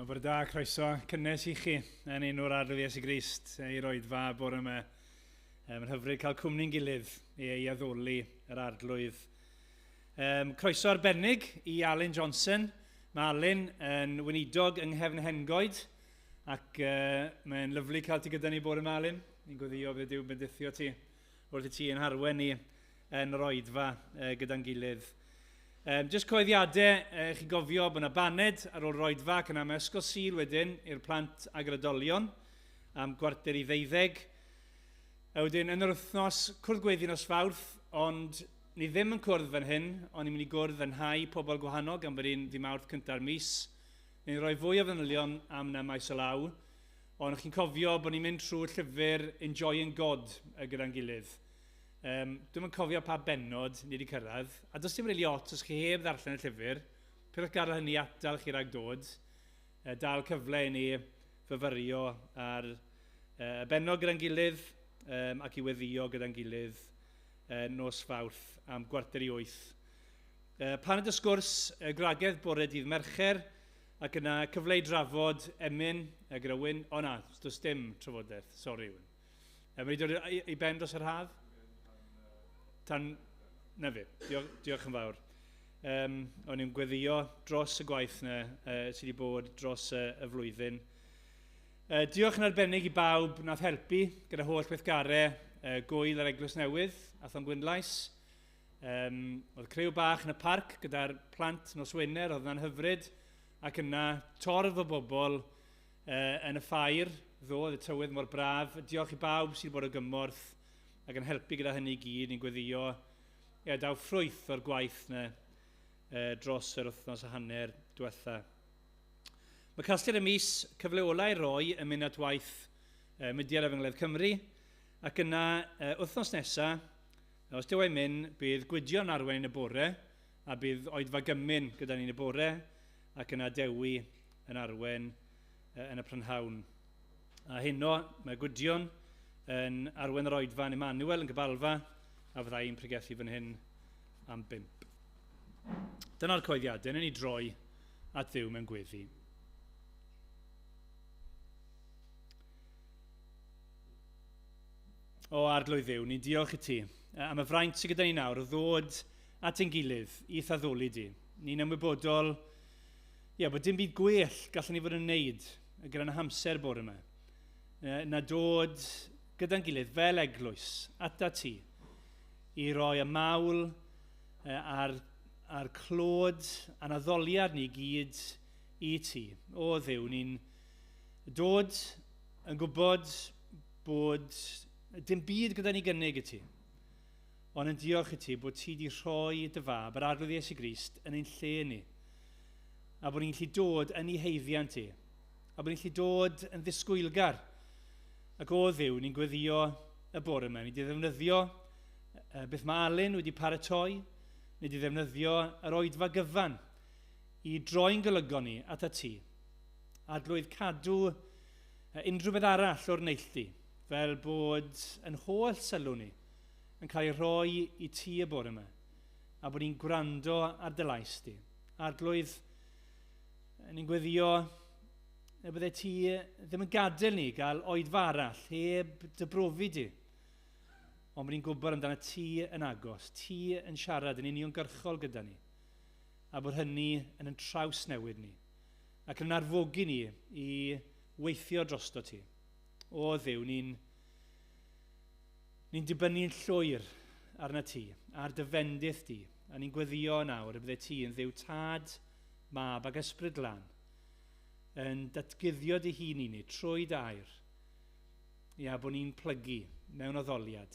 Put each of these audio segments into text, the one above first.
Wel, bore da, croeso cynnes i chi yn enw'r Arglwydd Iesu Grist i'r oedfa bore yma. Mae'n hyfryd cael cwmni'n gilydd i ei addoli yr Arglwydd. Croeso arbennig i Alun Johnson. Mae Alun yn weinidog yng Nghefn Hengoed ac mae'n lyfli cael ti gyda ni bore yma, Alun. Ni'n gweddio bydd Duw bendithio ti wrth i ti yn harwen ni yn yr oedfa gyda'n gilydd. Jyst coeddiadau, chi gofio bod yna baned ar ôl roedfa ac yna mae ysgol Sul wedyn i'r plant ag yr oedolion am 11:45. A wedyn yn yr wythnos, cwrdd gweddi nos Fawrth, ond ni ddim yn cwrdd fan hyn, ond ni'n mynd i gwrdd yn nhai pobl gwahanol gan bod hi'n ddi Mawrth cynta'r mis. Ni'n rhoi fwy o fanylion am yna maes o law, ond chi'n cofio bod ni'n mynd trwy llyfr Enjoying God gyda'n gilydd. Dwi'm yn cofio pa bennod ni wedi cyrraedd, a does dim rili ots os chi heb ddarllen y llyfr, peidiwch gadael hynny atal chi rhag dod, dal cyfle i ni fyfyrio ar y bennod gyda'n gilydd ac i weddïo gyda'n gilydd nos Fawrth am 7:45. Paned y sgwrs, gwragedd bore dydd Mercher, ac yna cyfle i drafod emyn gyda Wyn. O na, does dim trafodaeth, sori Wyn. Mae wedi dod i ben dros yr haf? Tan, na fe, diolch yn fawr. O'n i'n gweddio dros y gwaith yna sydd wedi bod dros y flwyddyn. Diolch yn arbennig i bawb nath helpu gyda holl weithgarau gwyl yr Eglwys Newydd a Thongwynlais. Oedd criw bach yn y parc gyda'r plant nos Wener, oedd yna'n hyfryd, ac yna torf o bobl yn y ffair ddo, oedd y tywydd mor braf. Diolch i bawb sydd wedi bod o gymorth ac yn helpu gyda hynny i gyd. Ni'n gweddio, ie, daw ffrwyth o'r gwaith yna dros yr wythnos a hanner diwetha. Mae casgliad y mis cyfle ola i roi yn mynd at waith Mudiad Efengylaidd Cymru, ac yna wythnos nesa, os Duw ei myn, bydd Gwydion arwain yn y bore, a bydd oedfa gymun gyda ni yn y bore, ac yna Dewi yn arwain yn y prynhawn. A heno mae Gwydion yn arwain yr oedfa yn Emmanuel yn Gybalfa, a fydda i'n pregethu fan hyn am 5. Dyna'r coeddiadau, wnawn ni droi at Dduw mewn gweddi. O Arglwydd Dduw, ni'n diolch i ti am y fraint sydd gyda ni nawr o ddod at ein gilydd i'th addoli di. Ni'n ymwybodol, ie, bod dim byd gwell gallwn ni fod yn wneud gyda'n hamser bore yma, na dod gyda'n gilydd fel eglwys ata ti i roi y mawl a'r clod a'n addoliad ni gyd i ti. O Dduw, ni'n dod yn gwybod bod dim byd gyda ni gynnig i ti, ond yn diolch i ti bod ti wedi rhoi dy fab, yr Arglwydd Iesu Grist, yn ein lle ni, a bod ni'n gallu dod yn ei haeddiant i, a bod ni'n gallu dod yn ddisgwylgar. Ac o Dduw, ni'n gweddio y bore yma, ni wedi ddefnyddio beth mae Alun wedi paratoi, ni wedi ddefnyddio yr oedfa gyfan i droi'n golygon ni at ti. Arglwydd, cadw unrhyw beth arall o'r neilltu, fel bod yn holl sylw ni yn cael ei rhoi i ti y bore yma, a bod ni'n gwrando ar dy lais di. Arglwydd, ni'n gweddio y bydde ti ddim yn gadael ni gael oedfa arall heb dy brofi di, ond bod ni'n gwybod amdano ti yn agos, ti yn siarad yn uniongyrchol gyda ni, a bod hynny yn yn trawsnewid ni, ac yn arfogi ni i weithio drosto ti. O Dduw, ni'n dibynnu'n llwyr arna ti, ar dy fendith di, a ni'n gweddio nawr y bydde ti yn Dduw Tad, Mab ac Ysbryd Glân, yn datguddio dy hun i ni trwy dy air, ia, bod ni'n plygu mewn addoliad,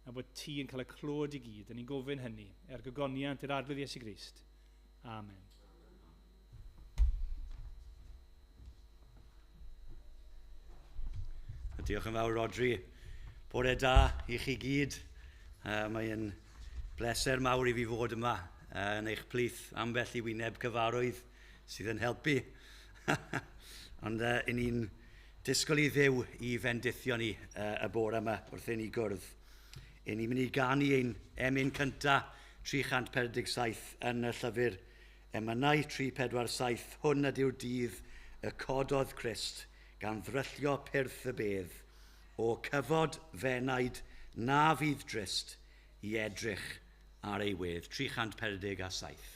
a bod ti yn cael y clod i gyd, a ni'n gofyn hynny er gogoniant i'r Arglwydd Iesu Grist. Amen. Diolch yn fawr, Rodri. Bore da i chi gyd. Mae'n bleser mawr i fi fod yma yn eich plith, ambell i wyneb cyfarwydd sydd yn helpu. Ond i ni'n disgwyl i Dduw i fendithio ni y bore yma wrth i ni gwrdd. I ni'n mynd i ganu ein emyn cynta 347 yn y llyfr Emynau 347. Hwn ydyw'r dydd y cododd Crist gan ddryllio pyrth y bedd, o cyfod fenaid na fydd drist i edrych ar ei wedd. 347.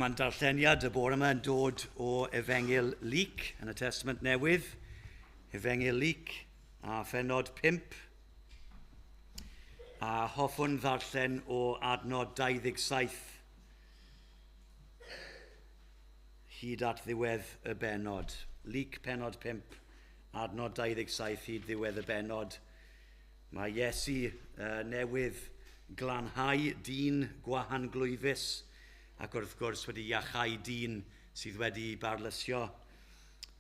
Mae'n darlleniad y bore yma yn dod o Efengyl Luc yn y Testament Newydd. Efengyl Luc a phennod 5. A hoffwn ddarllen o adnod 27 hyd at ddiwedd y bennod. Luc pennod 5, adnod 27 hyd ddiwedd y bennod. Mae Iesu newydd glanhau dyn gwahanglwyfus ac wrth gwrs wedi iachau dyn sydd wedi barlysio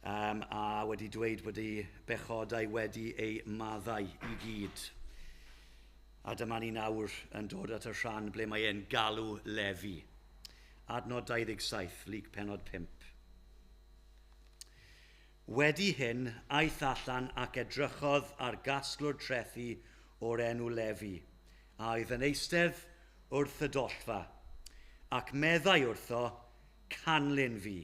a wedi dweud bod ei bechodau wedi ei maddau i gyd. A dyma ni nawr yn dod at y rhan ble mae e'n galw Lefi. Adnod 27, Luc pennod 5. Wedi hyn, aeth allan ac edrychodd ar gasglwr trethi o'r enw Lefi, a oedd yn eistedd wrth y dollfa, ac meddai wrtho, canlyn fi.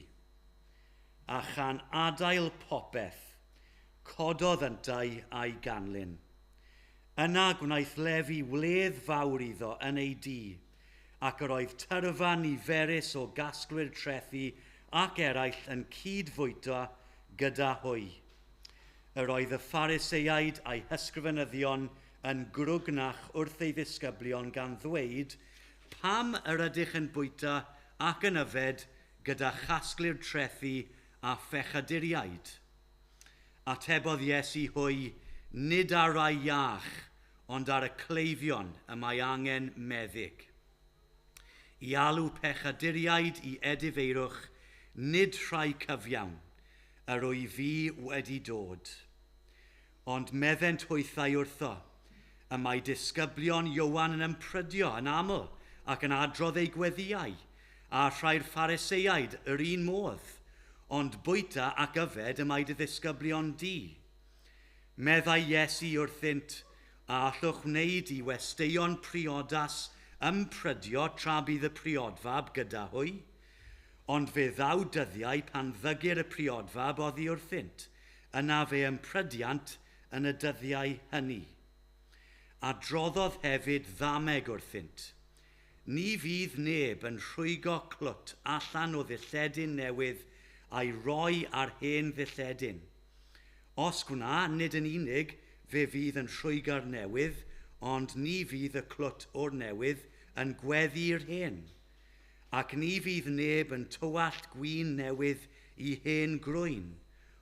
A chan adael popeth, cododd yntau a'i ganlyn. Yna gwnaeth Lefi wledd fawr iddo yn ei dŷ, ac yr oedd tyrfa niferus o gasglwyr trethi ac eraill yn cydfwyta gyda hwy. Yr oedd y Phariseiaid a'i hysgrifenyddion yn grwgnach wrth ei ddisgyblion gan ddweud, pam yr ydych yn bwyta ac yn yfed gyda chasglu'r trethi a phechaduriaid? Atebodd Iesu hwy, nid ar rai iach, ond ar y cleifion y mae angen meddyg. I alw pechaduriaid i edifeirwch, nid rhai cyfiawn, yr wyf fi wedi dod. Ond meddent hwythau wrtho, y mae disgyblion Ioan yn ymprydio yn aml ac yn adrodd ei gweddïau, a rhai'r Phariseiaid yr un modd, ond bwyta ac yfed y mae dy ddisgyblion di. Meddai Iesu wrthynt, a allwch wneud i westeion priodas ymprydio tra bydd y priodfab gyda hwy? Ond fe ddaw dyddiau pan ddygir y priodfab oddi wrthynt, yna fe ymprydiant yn y dyddiau hynny. Adroddodd hefyd ddameg wrthynt. Ni fydd neb yn rhwygo clwt allan o ddilledyn newydd a'i roi ar hen ddilledyn. Os gwna, nid yn unig, fe fydd yn rhwygo'r newydd, ond ni fydd y clwt o'r newydd yn gweddi'r hen. Ac ni fydd neb yn tywallt gwin newydd i hen grwyn.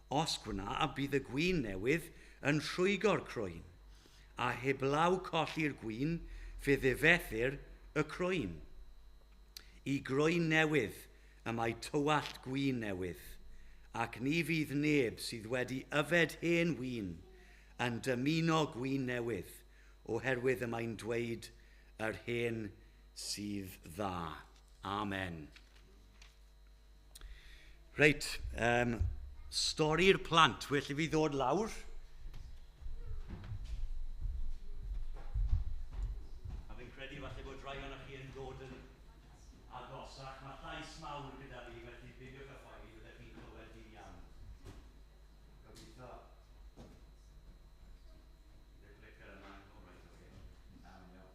Os gwna, bydd y gwin newydd yn rhwygo'r croen, a heblaw colli'r gwin, fe ddifethir y croen. I groen newydd y mae tywallt gwin newydd, ac ni fydd neb sydd wedi yfed hen win yn dymuno gwin newydd, oherwydd y mae'n dweud yr hen sydd dda. Amen. Reit, stori'r plant. Well i fi ddod lawr. A fi'n credu falle bod rhai ohonoch chi yn dod yn agosach. Mae llais mawr gyda fi, felly peidiwch â phoeni, byddech chi'n clywed fi'n iawn. Gobeithio. Bydd y clicker yma. O, reit, oce. Na, mae'n iawn.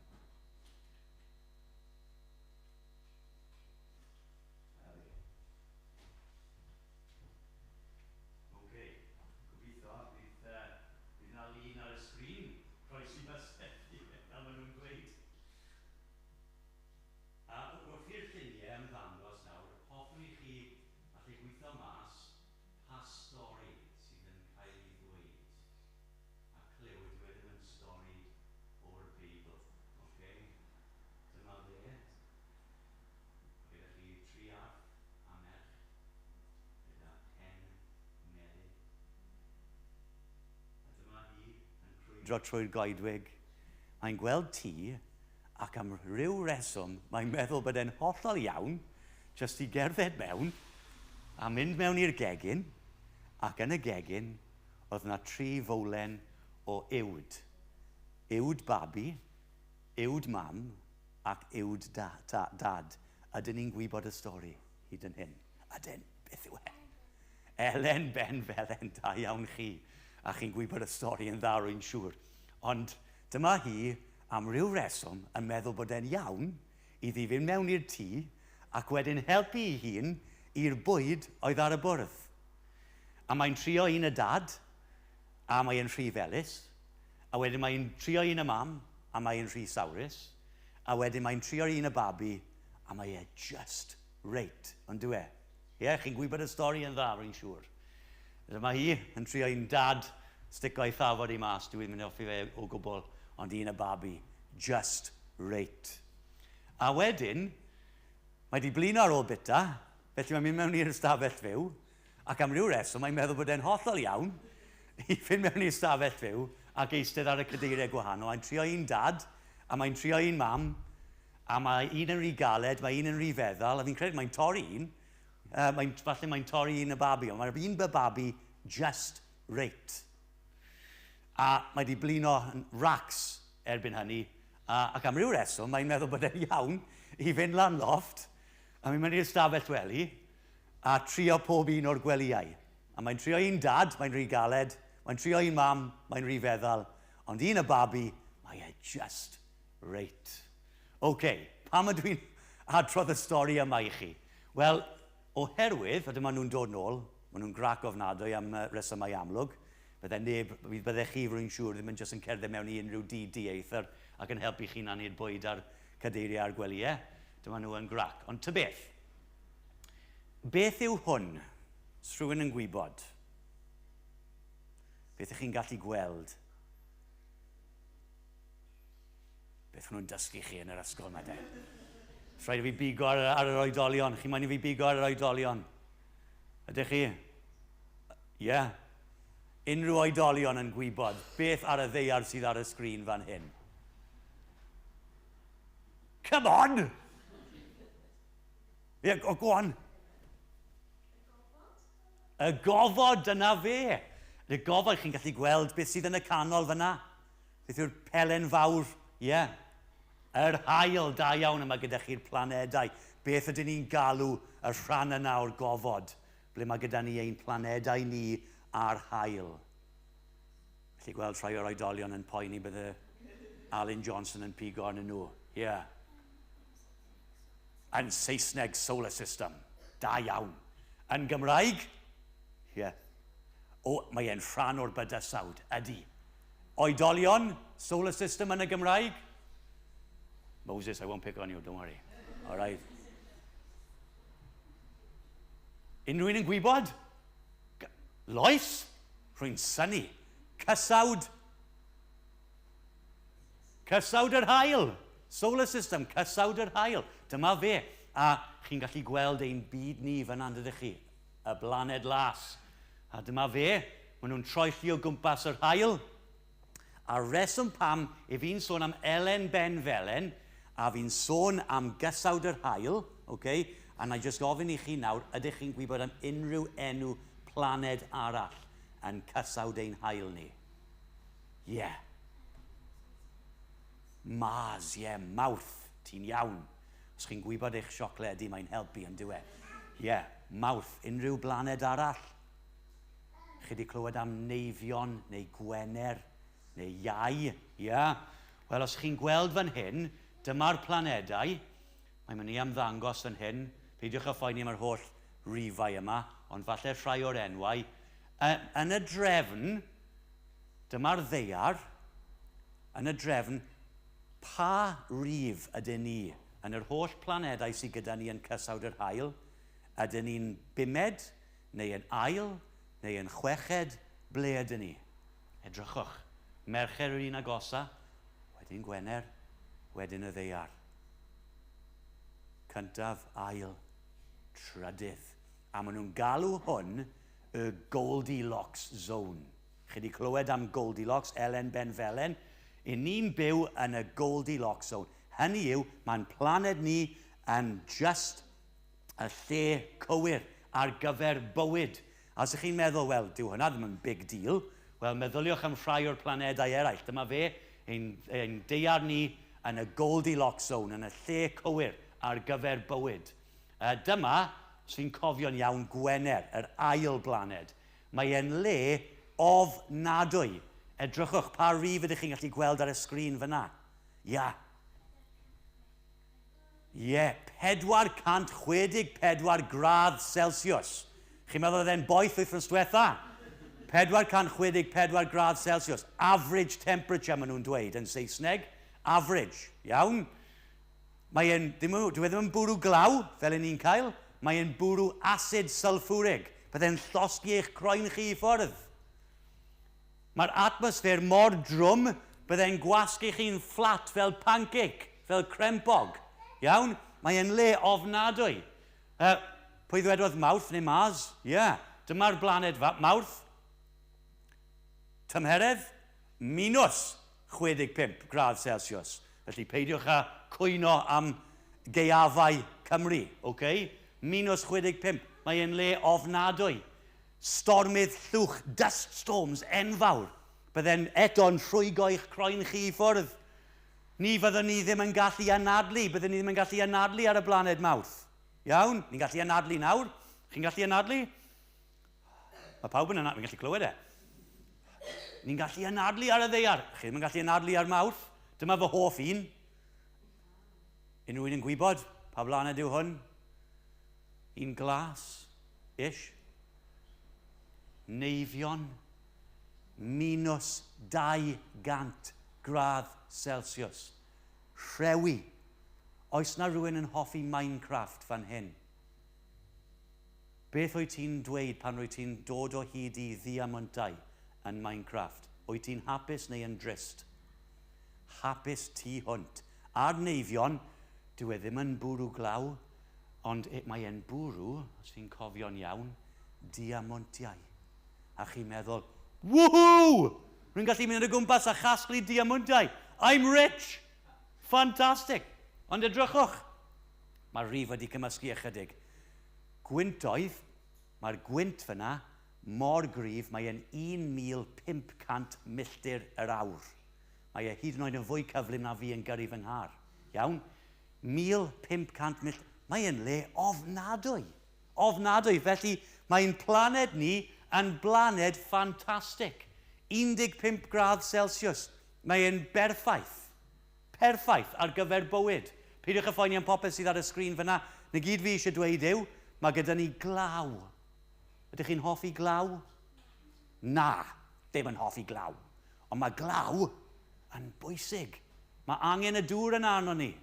Oce, gobeithio bydd yna lun ar y sgrin. Croesi bysedd, fel maen nhw'n dweud. A wrth i'r lluniau ymddangos nawr, hoffwn i chi allu gweithio mas pa stori sydd yn cael ei ddweud. A clyw, dyw e ddim yn stori o'r Beibl. Okay? Dyma fe. Gyda chi tri arth a merch gyda pen melyn. A dyma hi yn crwydro trwy'r goedwig. Mae'n gweld tŷ, ac am ryw reswm, mae'n meddwl bod e'n hollol iawn jyst i gerdded mewn a mynd mewn i'r gegin, ac yn y gegin oedd yna 3 fowlen o uwd. Uwd babi, uwd mam ac uwd dad. Ydyn ni'n gwybod y stori hyd yn hyn? Ydyn, beth yw e? Elen Ben Felen, da iawn chi. A chi'n gwybod y stori yn dda, rwy'n siŵr. Ond dyma hi, am ryw reswm, yn meddwl bod e'n iawn iddi fynd mewn i'r tŷ ac wedyn helpu ei hun i'r bwyd oedd ar y bwrdd. A mae'n trio un y dad, a mae'n rhy felys, a wedyn mae'n trio un y mam, a mae'n rhy sawrus, a wedyn mae'n trio un y babi, a mae e just reit, ond dyw e? Ie, chi'n gwybod y stori yn dda, rwy'n siŵr. Dyma hi yn trio un dad stico ei thafod i mas, dwi ddim yn hoffi fe o gwbl, ond un y babi, just reit. A wedyn, mae di blino ar ôl bita, felly mae'n mynd mewn i'r ystafell fyw, ac am ryw reswm mae'n meddwl bod e'n hollol iawn i fynd mewn i'r ystafell fyw ac eistedd ar y cadeiriau gwahanol. Mae'n trio un dad, a mae'n trio un mam, a mae un yn rhy galed, mae un yn rhy feddal, a fi'n credu mae'n torri un, falle mae'n torri un y babi, ond mae'r un y babi just reit. A mae di blino yn racs erbyn hynny, ac am ryw reswm mae'n meddwl bod e'n iawn i fynd lan lofft, a mae'n mynd i'r ystafell wely, a trio pob un o'r gwelyau. A mae'n trio un dad, mae'n rhy galed, mae'n trio un mam, mae'n rhy feddal, ond un y babi, mae e just reit. OK, pam ydw i'n adrodd y stori yma i chi? Wel, oherwydd, a dyma nhw'n dod nôl, maen nhw'n grac ofnadwy am resymau amlwg, bydde neb, bydde chi, rwy'n siŵr, ddim yn jyst yn cerdded mewn i unrhyw dŷ dieithr ac yn helpu chi'n i'r bwyd a'r cadeiriau a'r gwelyau. Dyma nhw yn grac. Ond ta beth, beth yw hwn? Os rhywun yn gwybod? Beth ych chi'n gallu gweld? Beth nhw'n dysgu chi yn yr ysgol yma de? Rhaid i fi bigo ar yr oedolion. Chi'n moyn i fi bigo ar yr oedolion? Ydych chi? Ie. Yeah. Unrhyw oedolion yn gwybod beth ar y ddaear sydd ar y sgrin fan hyn? Come on! Ie, yeah, go on. Y gofod, dyna fe. Y gofod, chi'n gallu gweld beth sydd yn y canol fyna. Beth yw'r pelen fawr? Ie. Yeah. Yr haul, da iawn yma gyda chi'r planedau. Beth ydyn ni'n galw y rhan yna o'r gofod, ble mae gyda ni ein planedau ni a'r haul. Felly gweld rhai o'r oedolion yn poeni bydde Alan Johnson yn pigo arnyn nhw. Ie. Yeah. Yn Saesneg, solar system. Da iawn. Yn Gymraeg? Ie. Yeah. O, mae e'n rhan o'r bydysawd, ydy. Oedolion, solar system yn y Gymraeg? Moses, I won't pick on you, don't worry. All right. Unrhyw un yn gwybod? Lois? Rwy'n synnu. Cysawd. Cysawd yr haul. Solar system, cysawd yr haul. Dyma fe. A chi'n gallu gweld ein byd ni fyna, ydych chi? Y blaned las. A dyma fe. Maen nhw'n troelli o gwmpas yr haul. A reswm pam i fi'n sôn am Elen Ben Felen, a fi'n sôn am gysawd yr haul, okay? A na i jyst gofyn i chi nawr, ydych chi'n gwybod am unrhyw enw planed arall yn cysawd ein haul ni? Ie. Yeah. Mars, ie, yeah, Mawrth, ti'n iawn. Os chi'n gwybod eich siocledi, mae'n helpu yn diwedd. Ie, yeah, Mawrth, unrhyw blaned arall? Chi wedi clywed am Neifion neu Gwener neu Iau, ie? Yeah. Wel, os chi'n gweld fan hyn, dyma'r planedau. Mae'n mynd i ymddangos fan hyn. Peidiwch â phoeni am yr holl rifau yma, ond falle rhai o'r enwau. Yn y drefn, dyma'r ddaear, yn y drefn, pa rif ydyn ni yn yr holl planedau sydd gyda ni yn cysawd yr haul? Ydyn ni'n bumed, neu yn ail, neu yn chweched, ble ydyn ni? Edrychwch, Mercher yr un agosa, wedyn Gwener, wedyn y ddaear. Cyntaf, ail, trydydd. A maen nhw'n galw hwn y Goldilocks Zone. Chi wedi clywed am Goldilocks, Elen Ben Felen? I ni'n byw yn y Goldilocks Zone. Hynny yw, mae'n planed ni yn just y lle cywir ar gyfer bywyd. A os ydych chi'n meddwl, wel, dyw hwnna ddim yn big deal, wel, meddyliwch am rhai o'r planedau eraill. Dyma fe, ein daear ni yn y Goldilocks Zone, yn y lle cywir ar gyfer bywyd. Dyma, os fi'n cofio'n iawn, Gwener, yr ail blaned. Mae e'n le ofnadwy. Edrychwch, pa rif ydych chi'n gallu gweld ar y sgrin fyna? Ia. Ie, 464 gradd Celsius. Chi'n meddwl oedd e'n boeth wythnos diwetha? 464 gradd Celsius. Average temperature, maen nhw'n dweud yn Saesneg. Average, iawn? Mae e'n, ddim, dyw e ddim yn bwrw glaw, fel 'yn ni'n cael. Mae e'n bwrw acid sulfurig. Byddai'n llosgi eich croen chi i ffwrdd. Mae'r atmosffer mor drwm, byddai'n gwasgu chi'n fflat fel pancake, fel crempog. Iawn? Mae e'n le ofnadwy. Pwy ddwedodd Mawrth neu Mars? Ie, yeah. Dyma'r blaned Mawrth. Tymheredd, minus 65 gradd Celsius. Felly peidiwch â cwyno am gaeafau Cymru, okay? Minus 65, mae e'n le ofnadwy. Stormydd llwch, dust storms enfawr. Bydde'n eto'n rhwygo eich croen chi i ffwrdd. Ni fyddwn ni ddim yn gallu anadlu, byddwn ni ddim yn gallu anadlu ar y blaned Mawrth. Iawn? Ni'n gallu anadlu nawr. Chi'n gallu anadlu? Mae pawb yn anadlu, fi'n gallu clywed e. Ni'n gallu anadlu ar y ddaear. Chi ddim yn gallu anadlu ar Mawrth. Dyma fy hoff un. Unrhyw un yn gwybod pa blaned yw hwn? Un glas, ish. Neifion, minus 200 gradd Celsius. Rhewi. Oes na rhywun yn hoffi Minecraft fan hyn? Beth wyt ti'n dweud pan rwyt ti'n dod o hyd i ddiamontau yn Minecraft? Wyt ti'n hapus neu yn drist? Hapus tu hwnt. Ar Neifion, dyw e ddim yn bwrw glaw, ond mae e'n bwrw, os fi'n cofio'n iawn, diamontiau. A chi'n meddwl, woohoo! Rwy'n gallu mynd o gwmpas a chasglu diamontiau. I'm rich! Fantastic! Ond edrychwch, mae'r rif wedi cymysgu ychydig. Gwyntoedd, mae'r gwynt fyna mor gryf, mae e'n 1,500 milltir yr awr. Mae e hyd yn oed yn fwy cyflym na fi yn gyrru fy nghar. Iawn? 1,500 milltir. Mae e'n le ofnadwy. Ofnadwy. Felly mae'n planed ni yn blaned ffantastig. 15 gradd Celsius. Mae e'n berffaith. Perffaith ar gyfer bywyd. Peidiwch â phoeni am popeth sydd ar y sgrin fyna. Na gyd fi eisiau dweud yw, mae gyda ni glaw. Ydych chi'n hoffi glaw? Na, ddim yn hoffi glaw. Ond mae glaw yn bwysig. Mae angen y dŵr yna arno ni.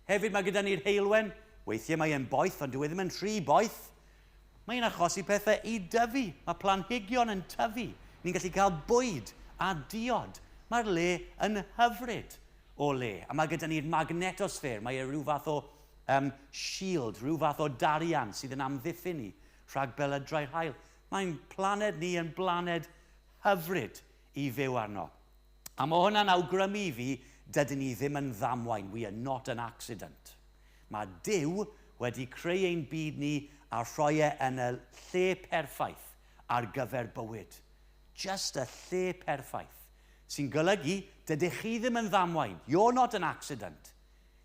Hefyd mae gyda ni'r heulwen. Weithiau mae e'n boeth, ond dyw e ddim yn rhy boeth. Mae'n achosi pethau i dyfu. Mae planhigion yn tyfu. Ni'n gallu cael bwyd a diod. Mae'r le yn hyfryd o le. A mae gyda ni'r magnetosffer. Mae e rhyw fath o shield, rhyw fath o darian sydd yn amddiffyn ni rhag belydrau'r haul. Mae'n planed ni yn blaned hyfryd i fyw arno. A mae hwnna'n awgrymu i fi, dydyn ni ddim yn ddamwain. We are not an accident. Mae Duw wedi creu ein byd ni a rhoi e yn y lle perffaith ar gyfer bywyd. Just y lle perffaith. Sy'n golygu, dydych chi ddim yn ddamwain. You're not an accident.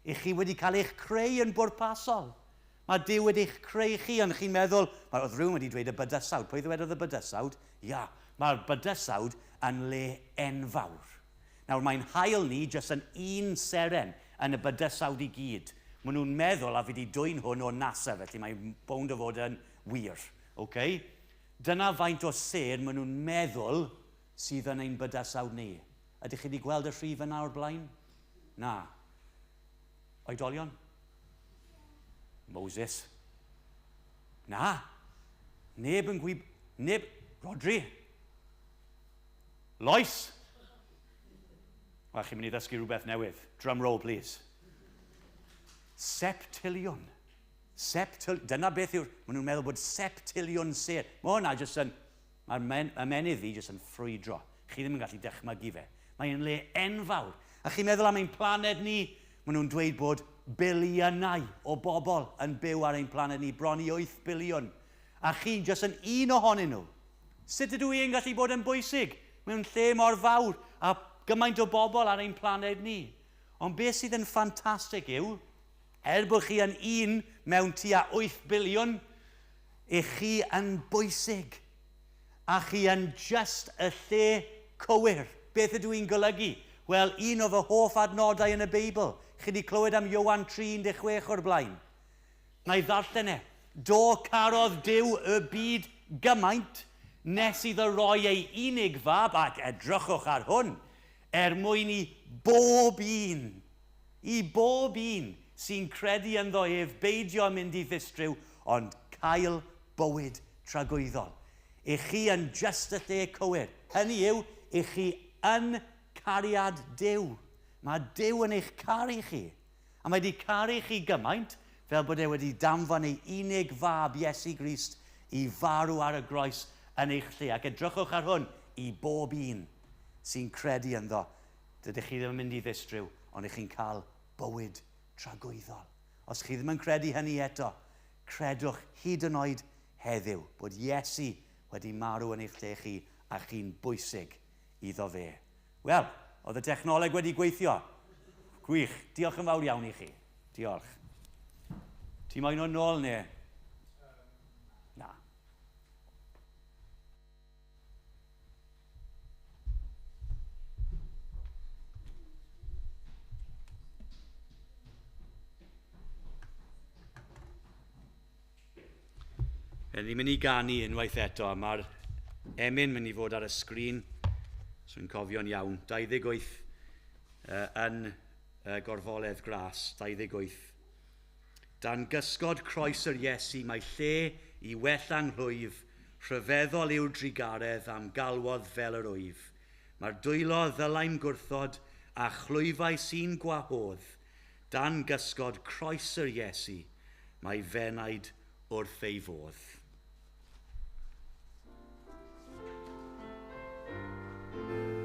I chi wedi cael eich creu yn bwrpasol. Mae Duw wedi eich creu chi, ond chi'n meddwl, mae oedd rhywun wedi dweud y bydysawd. Pwy ddwedodd y bydysawd? Ia, mae'r bydysawd yn le enfawr. Nawr, mae'n haul ni jyst yn un seren yn y bydysawd i gyd. Maen nhw'n meddwl, a fi wedi dwyn hwn o NASA, felly mae'n bownd o fod yn wir. Okay? Dyna faint o sêr maen nhw'n meddwl sydd yn ein bydysawd ni. Ydych chi wedi gweld y rhif yna o'r blaen? Na. Oedolion? Moses. Na. Neb yn gwyb... Neb... Rodri. Lois. Wel, chi'n mynd i ddysgu rhywbeth newydd. Drum roll, please. Septiliwn. Dyna beth yw'r... Maen nhw'n meddwl bod septiliwn sêr. Mae hwnna jyst yn... Mae'r ymennydd fi jyst yn ffrwydro. Chi ddim yn gallu dychmygu fe. Mae'n le enfawr. A chi'n meddwl am ein planed ni, maen nhw'n dweud bod biliynau o bobl yn byw ar ein planed ni, bron i 8 biliwn. A chi'n jyst yn un ohonyn nhw. Sut ydw i'n gallu bod yn bwysig mewn lle mor fawr a gymaint o bobl ar ein planed ni? Ond beth sydd yn ffantastig yw, er bod chi yn un mewn tua 8 biliwn, i chi yn bwysig. A chi yn just y lle cywir. Beth ydw i'n golygu? Wel, un o fy hoff adnodau yn y Beibl. Chi wedi clywed am Ioan 3:16 o'r blaen. Na i ddarllen e. Do carodd Duw y byd gymaint nes iddo roi ei unig fab, ac edrychwch ar hwn, er mwyn i bob un, i bob un sy'n credu ynddo ef beidio mynd i ddistryw, ond cael bywyd tragwyddol. I chi yn just y lle cywir. Hynny yw, i chi yn cariad Duw. Mae Duw yn eich caru chi. A mae wedi caru chi gymaint fel bod e wedi danfon ei unig fab Iesu Grist i farw ar y groes yn eich lle. Ac edrychwch ar hwn, i bob un sy'n credu ynddo. Dydych chi ddim yn mynd i ddistryw, ond ych chi'n cael bywyd tragwyddol. Os chi ddim yn credu hynny eto, credwch hyd yn oed heddiw bod Iesu wedi marw yn eich lle chi a chi'n bwysig iddo fe. Wel, oedd y technoleg wedi gweithio. Gwych. Diolch yn fawr iawn i chi. Diolch. Ti moyn o'n nôl neu? Na. Ni'n mynd i ganu unwaith eto, a mae'r emyn mynd i fod ar y sgrin, so yn cofio'n iawn, 28 yn Gorfoledd Gras, 28. Dan gysgod croes yr Iesu mae lle i wella nghlwyf, rhyfeddol yw'r drugaredd am galwodd fel yr wyf. Mae'r dwylo ddylai'n gwrthod a chlwyfau sy'n gwahodd. Dan gysgod croes yr Iesu mae fenaid wrth ei fodd. Rhyfeddol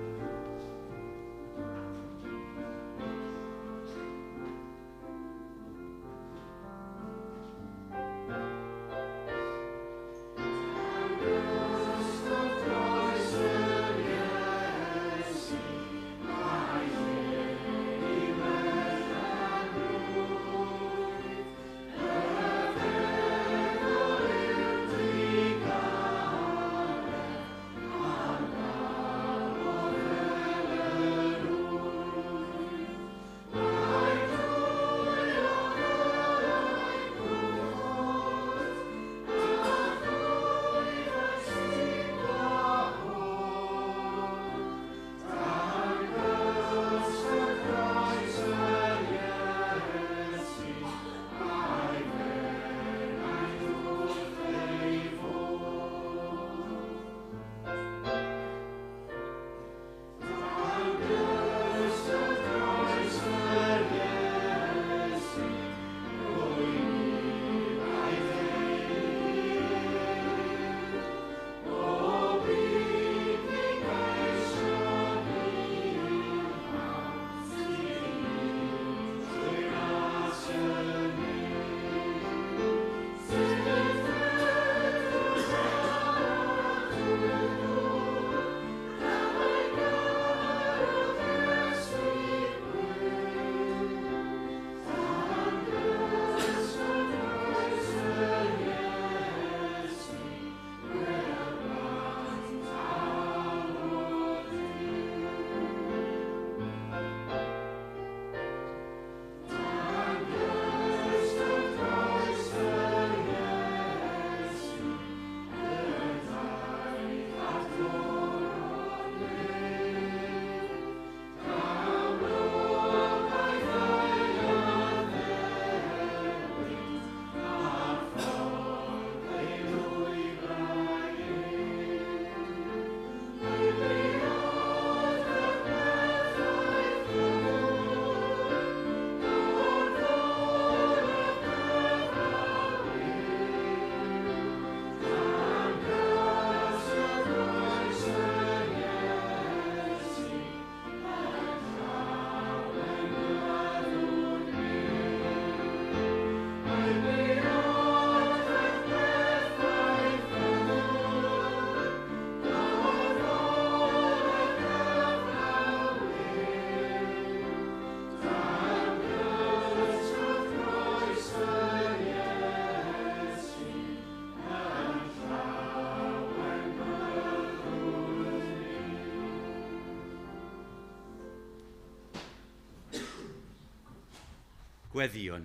Gweddïwn.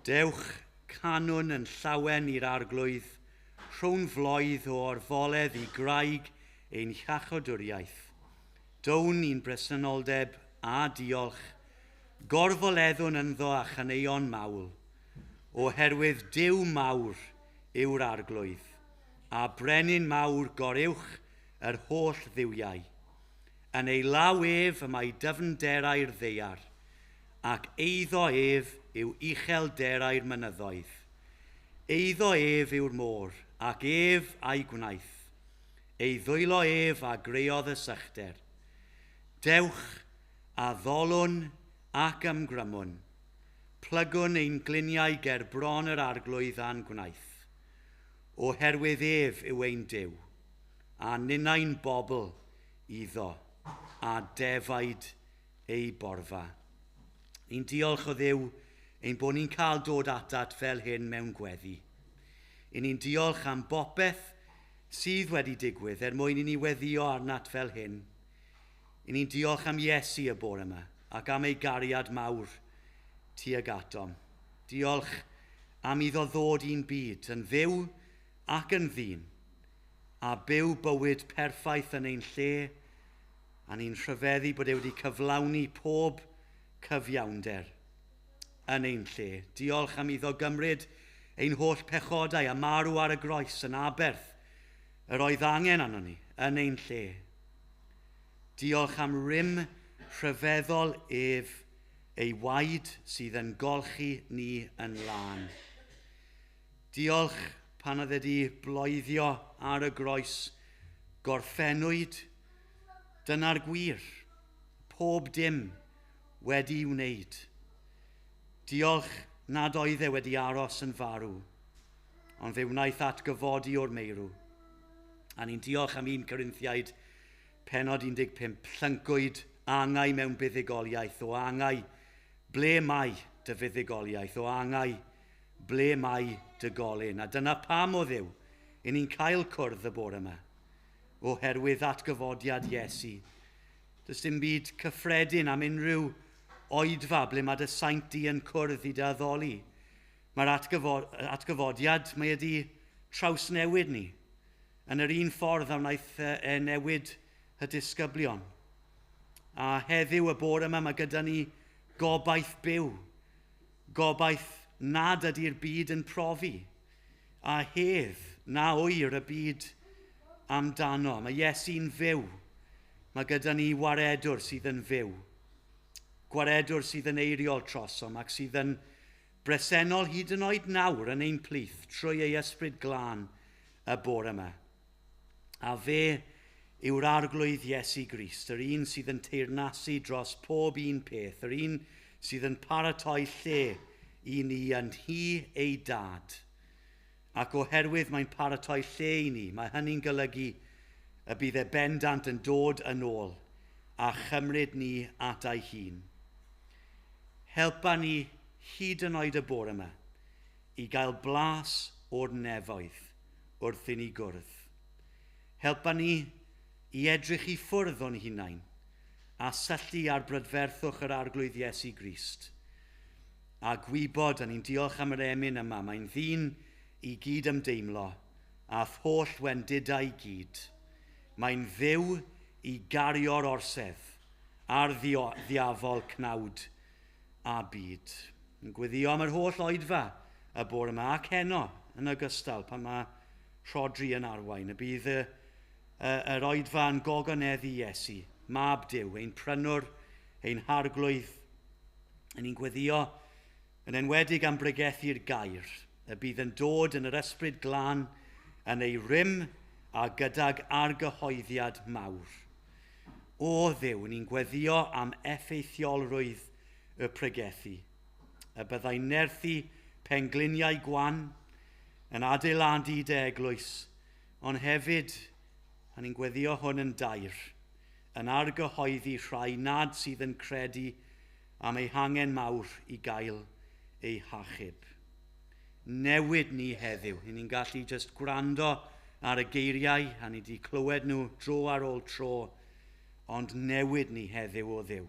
Dewch canwn yn llawen i'r arglwydd, rhwng floedd o orfoledd i graig ein hiachodwriaeth. Down i'n bresenoldeb a diolch, gorfoleddwn ynddo a chaneuon mawl, oherwydd Duw mawr yw'r arglwydd, a brenin mawr goruwch yr holl dduwiau. Yn ei law ef y mae dyfnderau'r ddaear, ac eiddo ef yw uchelderau'r mynyddoedd. Eiddo ef yw'r môr, ac ef a'i gwnaeth. Ei ddwylo ef a greodd y sychder. Dewch a ddolwn ac ymgrymwn. Plygwn ein gliniau ger bron yr arglwydd a'n gwnaeth. Oherwydd ef yw ein Duw, a ninnau'n bobl iddo, a defaid ei borfa. Ni'n diolch o Dduw ein bod ni'n cael dod atat fel hyn mewn gweddi. I ni'n diolch am bopeth sydd wedi digwydd er mwyn i ni weddïo arnat fel hyn. I ni'n diolch am Iesu y bore yma ac am ei gariad mawr tuag atom. Diolch am iddo ddod i'n byd yn fyw ac yn ddyn, a byw bywyd perffaith yn ein lle, a ni'n rhyfeddu bod e wedi cyflawni pob cyfiawnder yn ein lle. Diolch am iddo gymryd ein holl pechodau a marw ar y groes yn aberth yr oedd angen arnon ni yn ein lle. Diolch am rym rhyfeddol ef, ei waed sydd yn golchi ni yn lân. Diolch pan oedd wedi bloeddio ar y groes, gorffennwyd, dyna'r gwir, pob dim wedi wneud. Diolch nad oedd e wedi aros yn farw, ond fe wnaeth atgyfodi o'r meirw. A ni'n diolch am 1 Corinthiaid pennod 15, llyncwyd angau mewn buddugoliaeth, o angau, ble mae dy fuddugoliaeth, o angau, ble mae dy golyn. A dyna pam o Dduw, i ni'n cael cwrdd y bore yma, oherwydd atgyfodiad Iesu. Does dim byd cyffredin am unrhyw oedfa ble mae dy saint di yn cwrdd i dy addoli. Mae'r atgyfodiad, mae wedi trawsnewid ni yn yr un ffordd a wnaeth e newid y disgyblion. A heddiw y bore yma mae gyda ni gobaith byw, gobaith nad ydy'r byd yn profi, a hedd na wyr y byd amdano. Mae Iesu'n fyw, mae gyda ni waredwr sydd yn fyw, gwaredwr sydd yn eiriol trosom ac sydd yn bresennol hyd yn oed nawr yn ein plith trwy ei ysbryd glân y bore yma. A fe yw'r arglwydd Iesu Grist, yr un sydd yn teyrnasu dros pob un peth, yr un sydd yn paratoi lle i ni yn nhŷ ei dad. Ac oherwydd mae'n paratoi lle i ni, mae hynny'n golygu y bydd e bendant yn dod yn ôl a chymryd ni at ei hun. Helpa ni hyd yn oed y bore yma i gael blas o'r nefoedd wrth i ni gwrdd. Helpa ni i edrych i ffwrdd o'n hunain a syllu ar brydferthwch yr arglwydd Iesu Grist. A gwybod, a ni'n diolch am yr emyn yma, mae'n ddyn i gyd ymdeimlo a holl wendidau gyd. Mae'n Dduw i gario'r orsedd a'r ddiafol cnawd a byd. Yn gweddio am yr holl oedfa y bore yma ac heno yn ogystal pan mae Rhodri yn arwain. Y bydd yr oedfa yn gogoneddu Iesu, mab Duw, ein prynwr, ein harglwydd. Yn ni'n gweddio yn enwedig am bregethu'r gair, y bydd yn dod yn yr ysbryd glân yn ei rym a gydag argyhoeddiad mawr. O Dduw, ni'n gweddio am effeithiolrwydd y pregethu, y byddai nerthu pengliniau gwan yn adeiladu dy eglwys, ond hefyd, a ni'n gweddio hwn yn dair, yn argyhoeddi rhai nad sydd yn credu am eu hangen mawr i gael eu hachub. Newid ni heddiw. Ni'n gallu jyst gwrando ar y geiriau, a ni wedi clywed nhw dro ar ôl tro. Ond newid ni heddiw o Dduw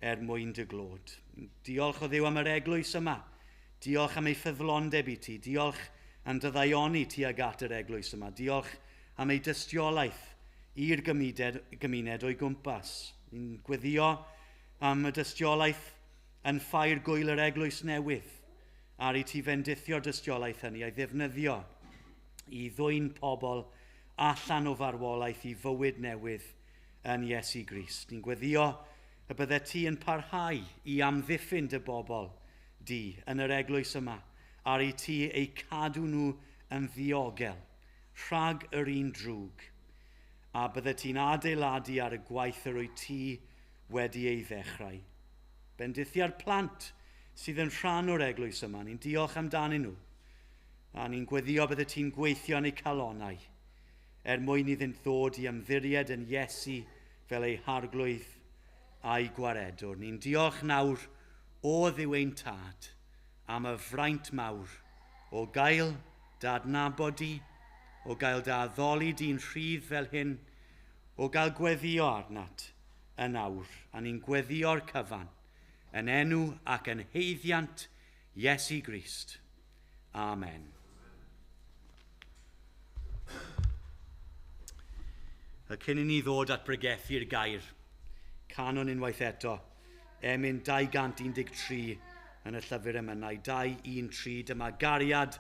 er mwyn dy glod. Diolch o Dduw am yr eglwys yma. Diolch am ei ffyddlondeb i ti. Diolch am dy ddaioni tuag at yr eglwys yma. Diolch am ei dystiolaeth i'r gymuned o'i gwmpas. Ni'n gweddio am y dystiolaeth yn ffair gwyl yr eglwys newydd, ar i ti fendithio'r dystiolaeth hynny a'i ddefnyddio i ddwyn pobl allan o farwolaeth i fywyd newydd yn Iesu Grist. Ni'n gweddio y bydde ti yn parhau i amddiffyn dy bobl di yn yr eglwys yma, ar i ti eu cadw nhw yn ddiogel rhag yr un drwg, a bydde ti'n adeiladu ar y gwaith yr wyt ti wedi ei ddechrau. Bendithia'r plant sydd yn rhan o'r eglwys yma, ni'n diolch amdanyn nhw, a ni'n gweddio bydde ti'n gweithio yn eu calonnau, er mwyn iddynt ddod i ymddiried yn Iesu fel eu harglwydd a'i gwaredwr. Ni'n diolch nawr o Dduw ein Tad am y fraint mawr o gael dy adnabod di, o gael dy addoli di'n rhydd fel hyn, o gael gweddio arnat yn awr, a ni'n gweddio'r cyfan yn enw ac yn haeddiant Iesu Grist. Amen. Y cyn i ni ddod at bregethu'r gair, canon unwaith eto, emyn 213 yn y llyfr emynau, 213, dyma gariad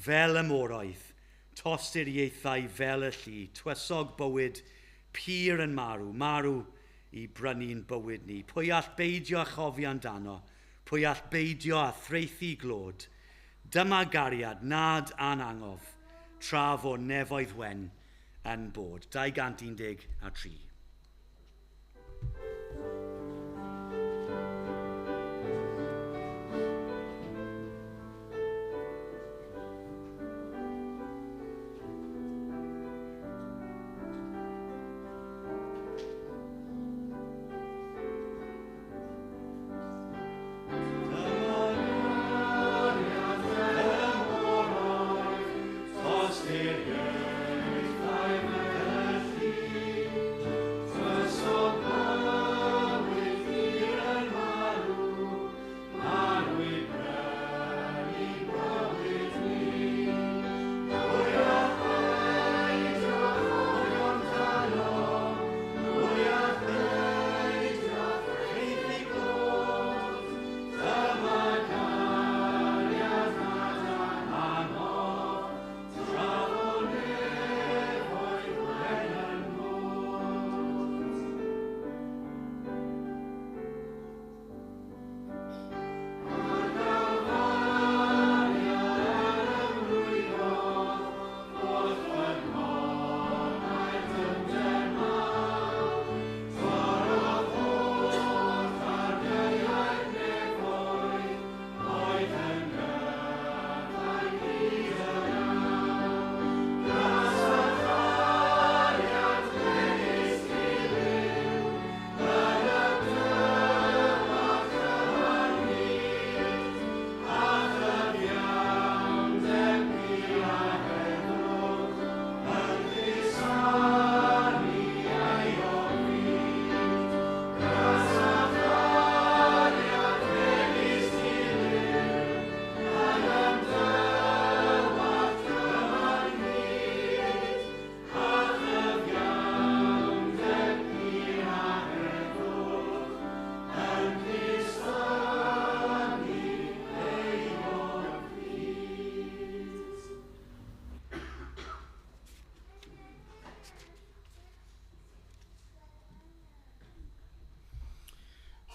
fel y moroedd, tosturiaethau fel y lli, twysog bywyd pur yn marw, marw i brynu'n bywyd ni. Pwy all beidio â chofio amdano? Pwy all beidio â thraethu glod? Dyma gariad nad anangof, tra fo nefoedd wen yn bod. 213.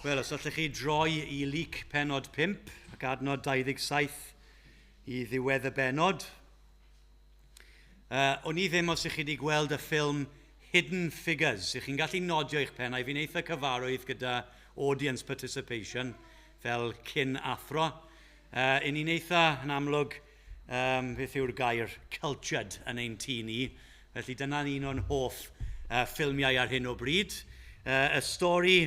Wel, os allwch chi droi i Luc pennod 5 ac adnod 27 i ddiwedd y bennod. O'n i ddim os ych chi wedi gweld y ffilm Hidden Figures. Ych chi'n gallu nodio eich pennau. Fi'n eitha cyfarwydd gyda audience participation fel cyn athro. Yn ni'n eitha yn amlwg, beth yw'r gair, cultured yn ein tŷ ni. Felly dyna'n un o'n hoff ffilmiau ar hyn o bryd. Y stori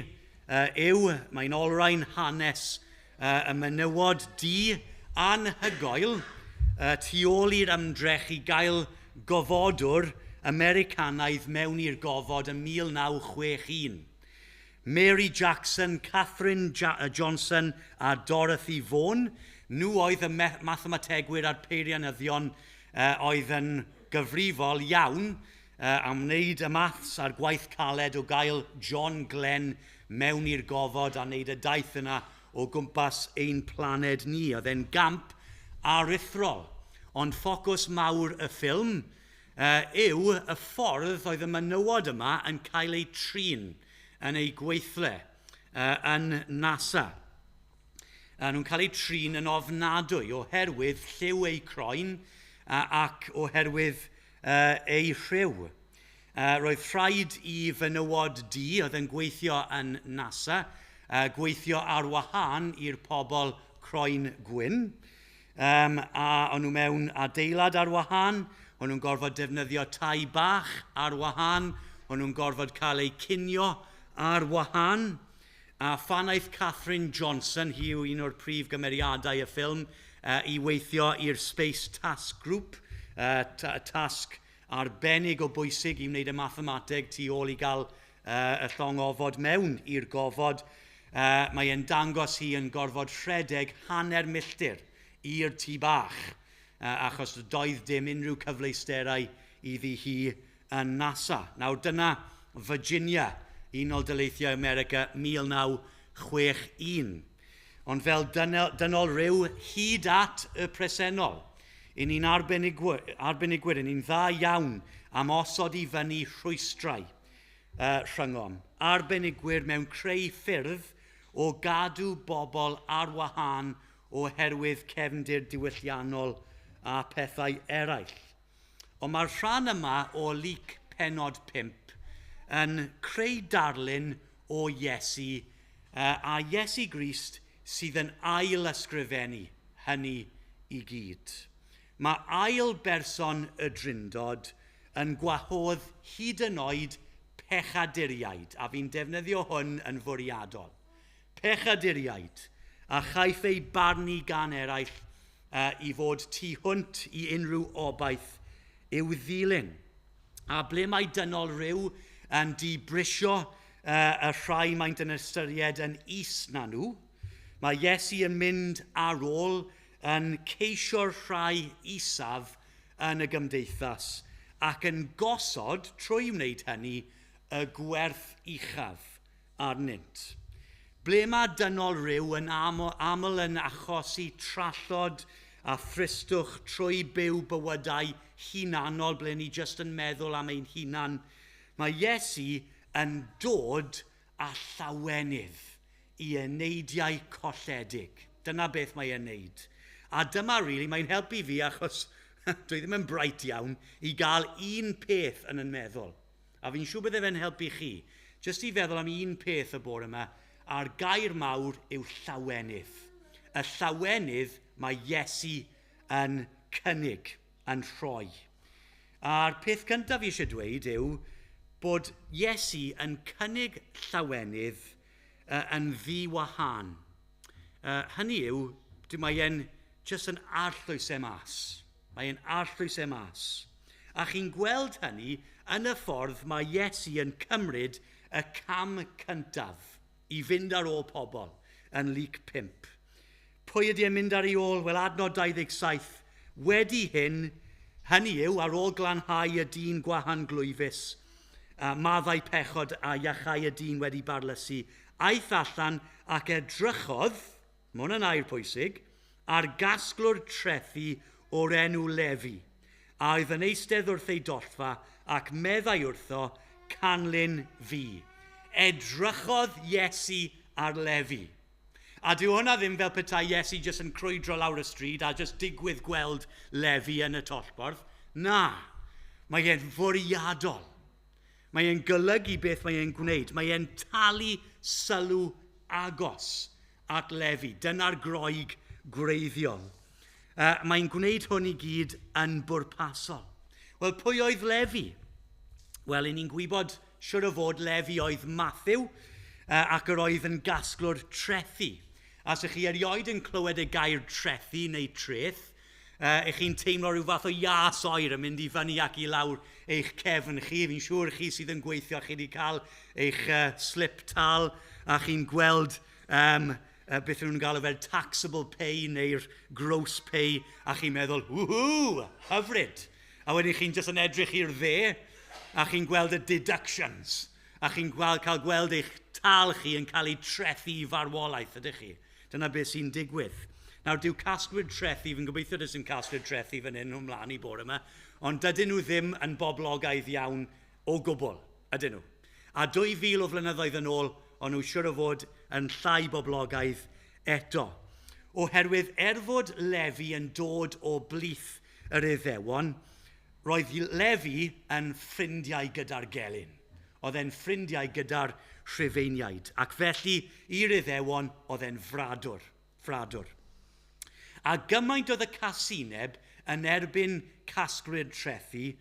yw, mae'n olrhain hanes y menywod du anhygoel tu ôl i'r ymdrech i gael gofodwr Americanaidd mewn i'r gofod yn 1961. Mary Jackson, Katherine Johnson a Dorothy Vaughan, nhw oedd y mathemategwyr a'r peirianyddion oedd yn gyfrifol iawn am wneud y maths a'r gwaith caled o gael John Glenn mewn i'r gofod a wneud y daith yna o gwmpas ein planed ni. Oedd e'n gamp aruthrol, ond ffocws mawr y ffilm yw y ffordd oedd y menywod yma yn cael eu trin yn eu gweithle yn NASA. Nhw'n cael eu trin yn ofnadwy oherwydd lliw eu croen ac oherwydd eu rhyw. Roedd rhaid i fenywod du oedd yn gweithio yn NASA gweithio ar wahân i'r pobl croen gwyn. A o'n nhw mewn adeilad ar wahân, o'n nhw'n gorfod defnyddio tai bach ar wahân, o'n nhw'n gorfod cael eu cinio ar wahân. A phan aeth Katherine Johnson, hi yw un o'r prif gymeriadau y ffilm, i weithio i'r Space Task Group, tasg arbennig o bwysig i wneud y mathemateg tu ôl i gael y llong ofod mewn i'r gofod. Mae e'n dangos hi yn gorfod rhedeg 0.5 milltir i'r tŷ bach, achos doedd dim unrhyw cyfleusterau iddi hi yn NASA. Nawr dyna Virginia, Unol Daleithiau America, 1961. Ond fel dynol rhyw hyd at y presennol, i ni'n arbenigwyr, i ni'n dda iawn am osod i fyny rhwystrau rhyngom. Arbenigwyr mewn creu ffyrdd o gadw bobl ar wahân oherwydd cefndir diwylliannol a pethau eraill. Ond mae'r rhan yma o Luc pennod 5 yn creu darlun o Iesu, a Iesu Grist sydd yn ail ysgrifennu hynny i gyd. Mae ail berson y Drindod yn gwahodd hyd yn oed pechaduriaid, a fi'n defnyddio hwn yn fwriadol. Pechaduriaid, a chaiff ei barnu gan eraill i fod tu hwnt i unrhyw obaith i'w ddilyn. A ble mae dynol rhyw yn dibrisio y rhai maent yn ystyried yn is na nhw, mae Iesu yn mynd ar ôl yn ceisio'r rhai isaf yn y gymdeithas ac yn gosod, trwy wneud hynny, y gwerth uchaf arnynt. Ble mae dynol rhyw yn aml yn achosi trallod a thristwch trwy byw bywydau hunanol, ble ni jyst yn meddwl am ein hunan, mae Iesu yn dod â llawenydd i eneidiau colledig. Dyna beth mae e'n neud. A dyma, really, mae'n helpu fi, achos dwi ddim yn bright iawn, i gael un peth yn yn meddwl. A fi'n siŵr bydde fe'n helpu chi. Jyst i feddwl am un peth y bore yma, a'r gair mawr yw llawenydd. Y llawenydd mae Iesu yn cynnig, yn rhoi. A'r peth cyntaf fi eisiau dweud yw bod Iesu yn cynnig llawenydd yn ddiwahân. Hynny yw, mae e'n jyst yn arllwys e mas. Mae e'n arllwys e mas. A chi'n gweld hynny yn y ffordd mae Iesu yn cymryd y cam cyntaf i fynd ar ôl pobl yn Luc 5. Pwy ydy e'n mynd ar ei ôl? Wel, adnod 27. Wedi hyn, hynny yw, ar ôl glanhau y dyn gwahanglwyfus, maddau pechod a iachau y dyn wedi barlysu, aeth allan ac edrychodd, mae hwn yn air pwysig, ar gasglwr trethi o'r enw Lefi, a oedd yn eistedd wrth ei dollfa ac meddai wrtho, canlyn fi. Edrychodd Iesu ar Lefi. A dyw hwnna ddim fel petai Iesu jyst yn crwydro lawr y stryd a jyst digwydd gweld Lefi yn y tollborth. Na, mae e'n fwriadol. Mae e'n golygu beth mae e'n gwneud. Mae e'n talu sylw agos at Lefi. Dyna'r Groeg gwreiddiol. Mae'n gwneud hwn i gyd yn bwrpasol. Wel, pwy oedd Lefi? Wel, i ni'n gwybod siwr o fod Lefi oedd Matthew, ac yr oedd yn gasglwr trethi. A os ych chi erioed yn clywed y gair trethi neu treth, Ych chi'n teimlo rhyw fath o ias oer yn mynd i fyny ac i lawr eich cefn chi. Fi'n siŵr chi sydd yn gweithio, chi wedi cael eich slip tal a chi'n gweld beth nhw'n galw fel taxable pay neu'r gross pay a chi'n meddwl, woohoo, hyfryd. A wedyn chi'n jyst yn edrych i'r dde a chi'n gweld y deductions a chi'n cael gweld eich tal chi yn cael ei trethu i farwolaeth, ydych chi? Dyna beth sy'n digwydd. Nawr, dyw casglwyr trethi, fi'n gobeithio does dim casglwyr trethi fan hyn ymlaen i bore yma, ond dydyn nhw ddim yn boblogaidd iawn o gwbl, ydyn nhw. A 2000 o flynyddoedd yn ôl, o'n nhw siwr o fod yn llai boblogaidd eto. Oherwydd er fod Lefi yn dod o blith yr Iddewon, roedd Lefi yn ffrindiau gyda'r gelyn. Oedd e'n ffrindiau gyda'r Rhufeiniaid. Ac felly, i'r Iddewon, oedd e'n fradwr. Fradwr. A gymaint oedd y casineb yn erbyn casglwyr trethi,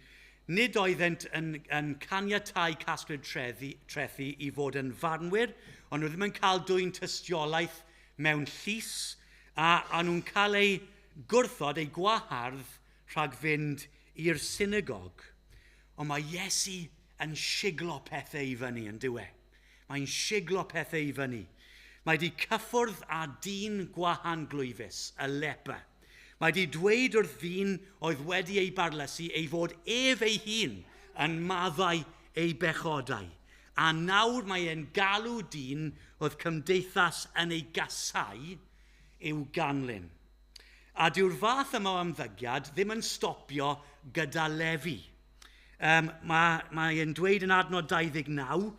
nid oeddent yn caniatáu casglwyr trethi i fod yn farnwyr, ond nhw ddim yn cael dwyn tystiolaeth mewn llys, a nhw'n cael eu gwrthod, eu gwahardd rhag fynd i'r synagog. Ond mae Iesu yn siglo pethau i fyny yn dyw e. Mae'n siglo pethau i fyny. Mae wedi cyffwrdd â dyn gwahanglwyfus, y leper. Mae wedi dweud wrth ddyn oedd wedi ei barlysu ei fod ef ei hun yn maddau ei bechodau. A nawr mae e'n galw dyn oedd cymdeithas yn ei gasau i'w ganlyn. A dyw'r fath yma o ymddygiad ddim yn stopio gyda Lefi. Mae e'n dweud yn adnod 29,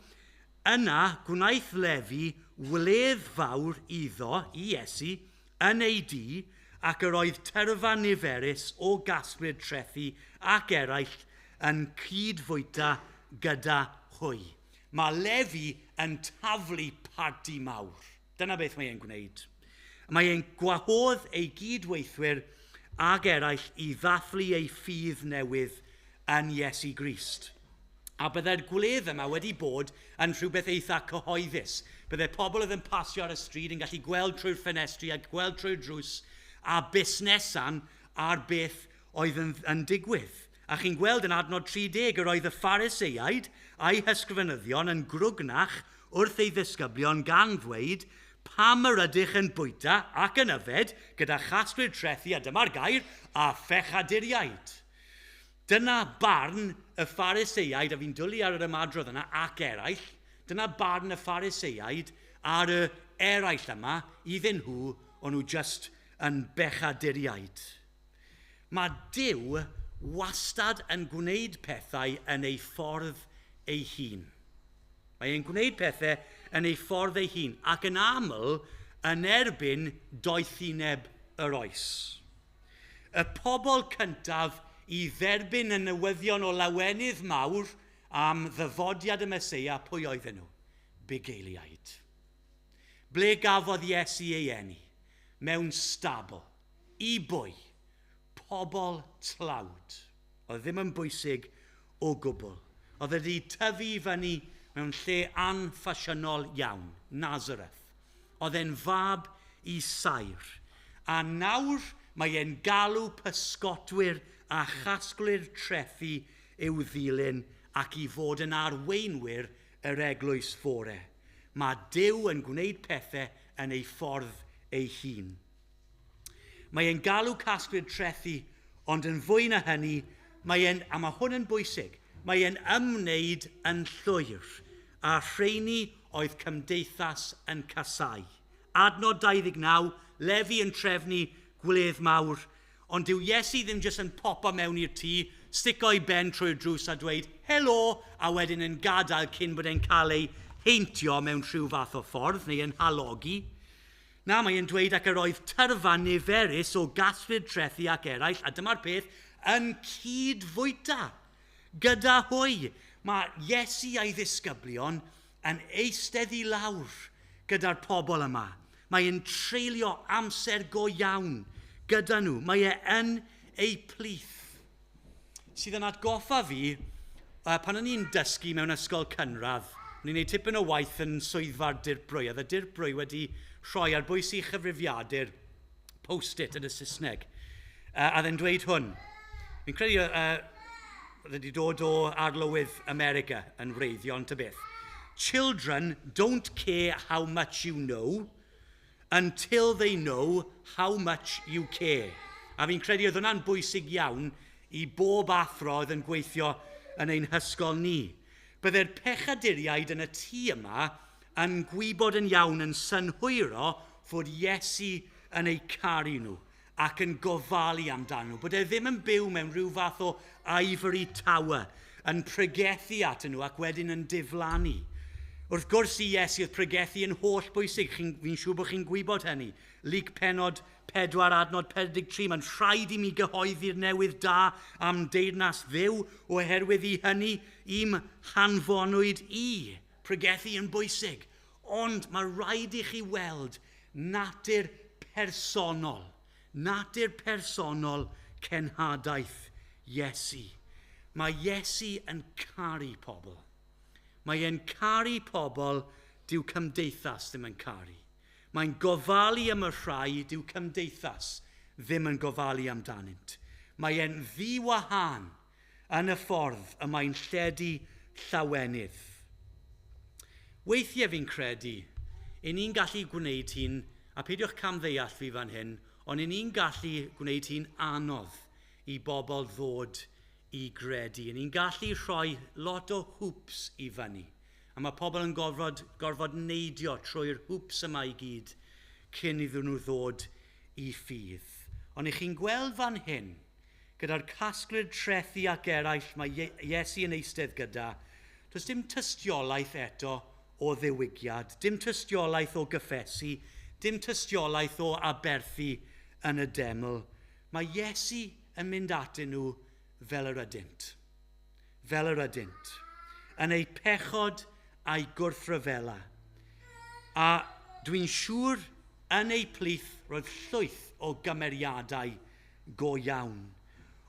yna gwnaeth Lefi wledd fawr iddo, i Iesu, yn ei dŷ, ac yr oedd tyrfa niferus o gasglwyr trethi ac eraill yn cydfwyta gyda hwy. Mae Lefi yn taflu parti mawr. Dyna beth mae e'n gwneud. Mae e'n gwahodd ei gydweithwyr ag eraill i ddathlu ei ffydd newydd yn Iesu Grist. A byddai'r gwledd yma wedi bod yn rhywbeth eitha cyhoeddus. Byddai pobl oedd yn pasio ar y stryd yn gallu gweld trwy'r ffenestri a gweld trwy'r drws a busnesan ar beth oedd yn digwydd. A chi'n gweld yn adnod 30 yr oedd y Phariseiaid a'i hysgrifenyddion yn grwgnach wrth ei ddisgyblion gan ddweud, pam yr ydych yn bwyta ac yn yfed gyda chasglwyr trethi, a dyma'r gair, a phechaduriaid. Dyna barn y Phariseiaid, a fi'n dwlu ar yr ymadrodd yna, ac eraill, dyna barn y Phariseiaid ar y eraill yma, iddyn nhw, o'n nhw just yn bechaduriaid. Mae Duw wastad yn gwneud pethau yn ei ffordd ei hun. Mae e'n gwneud pethau yn ei ffordd ei hun, ac yn aml yn erbyn doethineb yr oes. Y pobl cyntaf i dderbyn y newyddion o lawenydd mawr am ddyfodiad y Meseia, pwy oedden nhw? Bugeiliaid. Ble gafodd Iesu ei eni? Mewn stabl. I bwy? Pobl tlawd. Oedd ddim yn bwysig o gwbl. Oedd wedi tyfu i fyny mewn lle anffasiynol iawn, Nazareth. Oedd e'n fab i saer. A nawr mae e'n galw pysgotwyr a chasglwyr trethi i'w ddilyn ac i fod yn arweinwyr yr eglwys fore. Mae Duw yn gwneud pethau yn ei ffordd ei hun. Mae e'n galw casglwyr trethi, ond yn fwy na hynny, a mae hwn yn bwysig, mae e'n ymwneud yn llwyr a rheini oedd cymdeithas yn casau. Adnod 29, Lefi yn trefnu gwledd mawr, ond dyw Iesu ddim jyst yn popo mewn i'r tŷ, stico ei ben trwy'r drws a dweud helo, a wedyn yn gadael cyn bod e'n cael ei heintio mewn rhyw fath o ffordd neu yn halogi. Na, mae e'n dweud ac yr oedd tyrfa niferus o gasglwyr trethi ac eraill, a dyma'r peth, yn cydfwyta gyda hwy. Mae Iesu a'i ddisgyblion yn eistedd i lawr gyda'r pobl yma. Mae e'n treulio amser go iawn gyda nhw. Mae e yn eu plith. Sydd yn atgoffa fi, pan o'n i'n dysgu mewn ysgol cynradd, o'n i'n gwneud tipyn o waith yn swyddfa'r dirprwy. Oedd y dirprwy wedi rhoi ar bwys ei chyfrifiadur post-it yn y Saesneg. A dde'n dweud hwn. Fi'n credu wedi dod o arlywydd America yn wreiddiol, ta beth. "Children don't care how much you know until they know how much you care." A fi'n credu oedd hwnna'n bwysig iawn i bob athro oedd yn gweithio yn ein hysgol ni. Byddai'r pechaduriaid yn y tŷ yma yn gwybod yn iawn, yn synhwyro fod Iesu yn eu caru nhw ac yn gofalu amdano nhw. Bod e ddim yn byw mewn rhyw fath o ivory tower yn pregethu at nhw ac wedyn yn diflannu. Wrth gwrs, i Iesu oedd pregethu yn holl bwysig. Fi'n siŵr bod chi'n gwybod hynny. Luc pennod 4 adnod 43: "Mae'n rhaid i mi gyhoeddi'r newydd da am deyrnas Dduw, oherwydd i hynny i'm hanfonwyd i." Pregethu yn bwysig. Ond mae rhaid i chi weld natur personol. Natur personol cenhadaeth Iesu. Mae Iesu yn caru pobl. Mae e'n caru pobl dyw cymdeithas ddim yn caru. Mae'n gofalu am y rhai dyw cymdeithas ddim yn gofalu amdanynt. Mae e'n ddiwahân yn y ffordd y mae'n lledu llawenydd. Weithiau fi'n credu, i ni'n gallu gwneud hi'n, a peidiwch camddeall fi fan hyn, ond i ni'n gallu gwneud hi'n anodd i bobl ddod i gredu. I ni'n gallu rhoi lot o hoops i fyny. A mae pobl yn gorfod neidio trwy'r hoops yma i gyd cyn iddyn nhw ddod i ffydd. Ond i chi'n gweld fan hyn, gyda'r casglwyr trethi ac eraill mae Iesu yn eistedd gyda, does dim tystiolaeth eto o ddiwygiad, dim tystiolaeth o gyffesu, dim tystiolaeth o aberthu yn y deml. Mae Iesu yn mynd atyn nhw fel yr ydynt. Fel yr ydynt. Yn eu pechod a'i gwrthryfela. A dwi'n siŵr yn eu plith roedd llwyth o gymeriadau go iawn.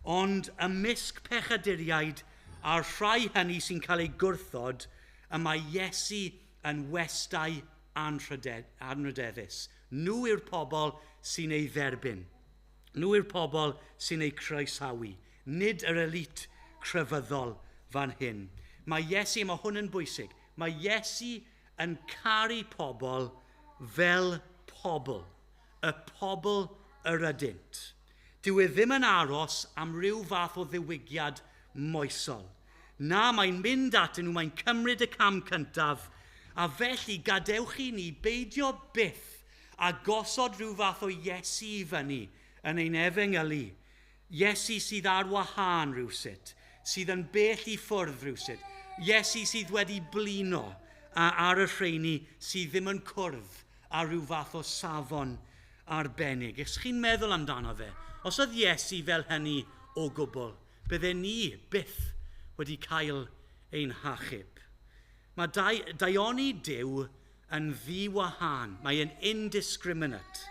Ond ymysg pechaduriaid a'r rhai hynny sy'n cael eu gwrthod, y mae Iesu yn westai anrhydeddus. Nhw yw'r pobl sy'n ei dderbyn. Nhw yw'r pobl sy'n ei croesawu. Nid yr elit crefyddol fan hyn. Mae Iesu, mae hwn yn bwysig, mae Iesu yn caru pobl fel pobl. Y pobl yr ydynt. Dyw e ddim yn aros am ryw fath o ddiwygiad moesol. Na, mae'n mynd atyn nhw, mae'n cymryd y cam cyntaf, a felly gadewch i ni beidio byth a gosod rhyw fath o Iesu i fyny yn ein efengylu. Iesu sydd ar wahân rhywsut, sydd yn bell i ffwrdd rhywsut. Iesu sydd wedi blino ar y rheini sydd ddim yn cwrdd â rhyw fath o safon arbennig. Os chi'n meddwl amdano fe, os oedd Iesu fel hynny o gwbl, bydde ni byth wedi cael ein hachub. Mae daioni Duw yn ddiwahân, mae e'n indiscriminate.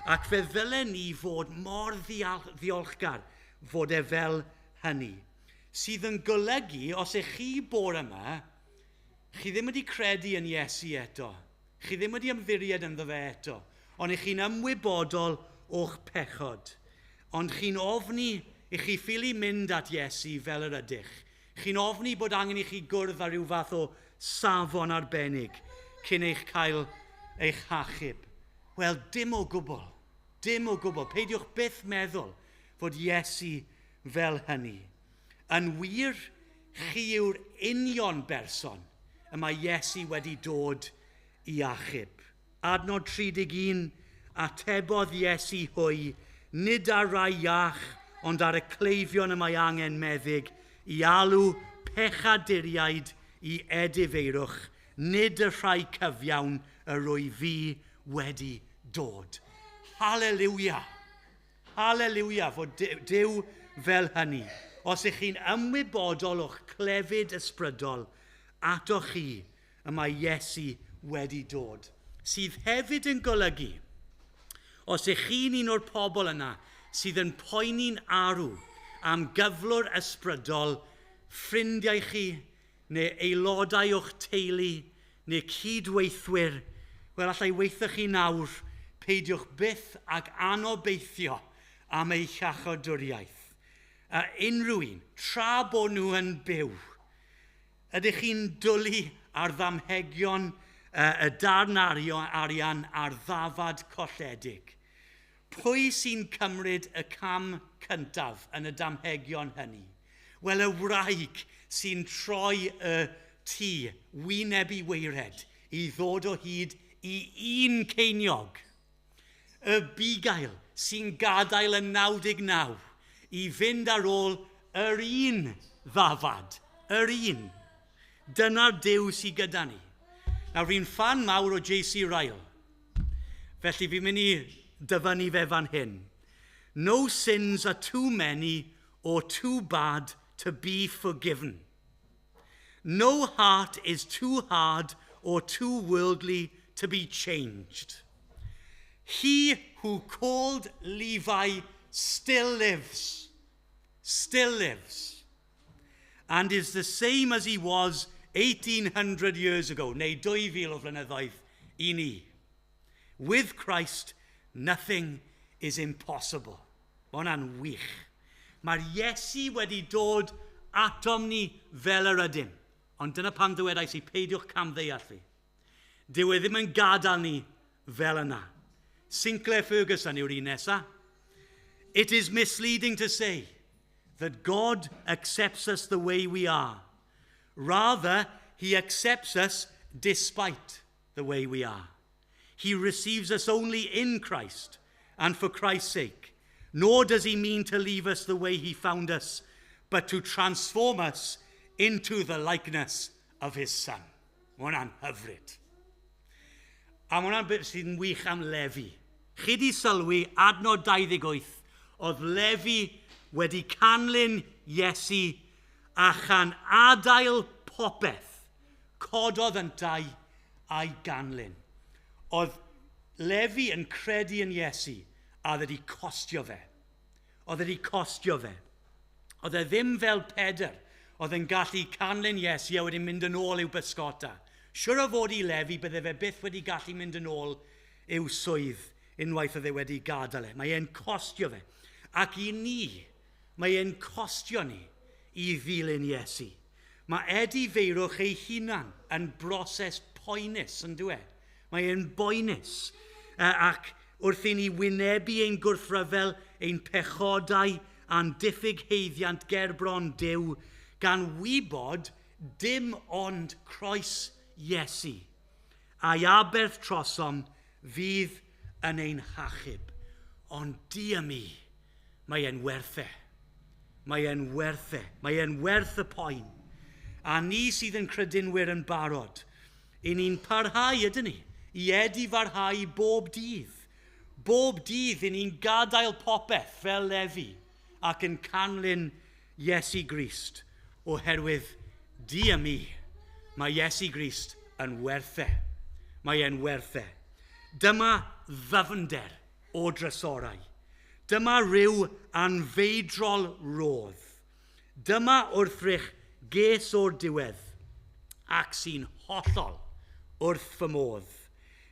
Ac fe ddylen ni fod mor ddiolchgar fod e fel hynny. Sydd yn golygu, os ych chi bore yma, chi ddim wedi credu yn Iesu eto. Chi ddim wedi ymddiried ynddo fe eto. Ond ych chi'n ymwybodol o'ch pechod. Ond chi'n ofni i chi ffili mynd at Iesu fel yr ydych. Chi'n ofni bod angen i chi gwrdd â rhyw fath o safon arbennig cyn eich cael eich hachub. Wel, dim o gwbl. Dim o gwbl. Peidiwch byth meddwl fod Iesu fel hynny. Yn wir, chi yw'r union berson y mae Iesu wedi dod i achub. Adnod 31: "Atebodd Iesu hwy, 'Nid ar rai iach, ond ar y cleifion y mae angen meddyg, i alw pechaduriaid i edifeirwch, nid y rhai cyfiawn yr wyf fi wedi dod.'" Haleluia! Haleluia fod Duw fel hynny. Os ych chi'n ymwybodol o'ch clefyd ysbrydol, atoch chi y mae Iesu wedi dod. Sydd hefyd yn golygu, os ych chi'n un o'r pobl yna sydd yn poeni'n arw am gyflwr ysbrydol ffrindiau chi neu aelodau o'ch teulu neu cydweithwyr, wel, allai weud wrtho chi nawr, peidiwch byth ag anobeithio. am eu hiachawdwriaeth. Unrhyw un, tra bod nhw yn byw. Ydych chi'n dwlu ar ddamhegion y darn arian a'r ddafad colledig? Pwy sy'n cymryd y cam cyntaf yn y damhegion hynny? Wel, y wraig sy'n troi y tŷ wyneb i waered i ddod o hyd i un ceiniog. Y bugail sy'n gadael y 99 i fynd ar ôl yr un ddafad, yr un. Dyna'r Duw sydd gyda ni. Nawr, fi'n ffan mawr o J.C. Ryle, felly fi'n mynd i dyfynnu fe fan hyn. "No sins are too many or too bad to be forgiven. No heart is too hard or too worldly to be changed. He who called Levi still lives, still lives, and is the same as he was 1800 years ago," neu 2000 o flynyddoedd i ni. "With Christ, nothing is impossible." Mae hwnna'n wych. Mae'r Iesu wedi dod atom ni fel yr ydym. Ond dyna pam dywedais i peidiwch camddeall fi. Dyw e ddim yn gadael ni fel yna. Sinclair Ferguson yw'r un nesaf. "It is misleading to say that God accepts us the way we are. Rather, he accepts us despite the way we are. He receives us only in Christ and for Christ's sake. Nor does he mean to leave us the way he found us, but to transform us into the likeness of his Son." Mae hwnna'n hyfryd. A mae hwnna'n beth sy'n wych am Lefi. Chi di sylwi, adnod 28, oedd Lefi wedi canlyn Iesu a chan adael popeth, cododd yntau a'i ganlyn. Oedd Lefi yn credu yn Iesu a oedd wedi costio fe. Oedd wedi costio fe. Oedd e ddim fel Pedr, oedd yn gallu canlyn Iesu a wedyn mynd yn ôl i'w bysgota. Siwr o fod i Lefi, bydde fe byth wedi gallu mynd yn ôl i'w swydd unwaith oedd e wedi gadael e. Mae e'n costio fe. Ac i ni, mae e'n costio ni i ddilyn Iesu. Mae edifeirwch ei hunan yn broses poenus, yn dwi? Mae e'n boenus. Ac wrth i ni wynebu ein gwrthryfel, ein pechodau a'n diffyg haeddiant gerbron Duw, gan wybod dim ond croes Iesu a'i aberth trosom fydd yn ein hachub. Ond di mi, mae e'n werth e. Mae e'n werth e. Mae e'n werth y poen. A ni sydd yn credinwyr yn barod, i ni'n parhau ydyn ni, i edifarhau bob dydd. Bob dydd i ni'n gadael popeth fel Lefi ac yn canlyn Iesu Grist, oherwydd di a mi, mae Iesu Grist yn werth e. Mae e'n werth e. Dyma ddyfnder o drysorau. Dyma rhyw anfeidrol rodd. Dyma wrthrych ges o'r diwedd ac sy'n hollol wrth fy modd.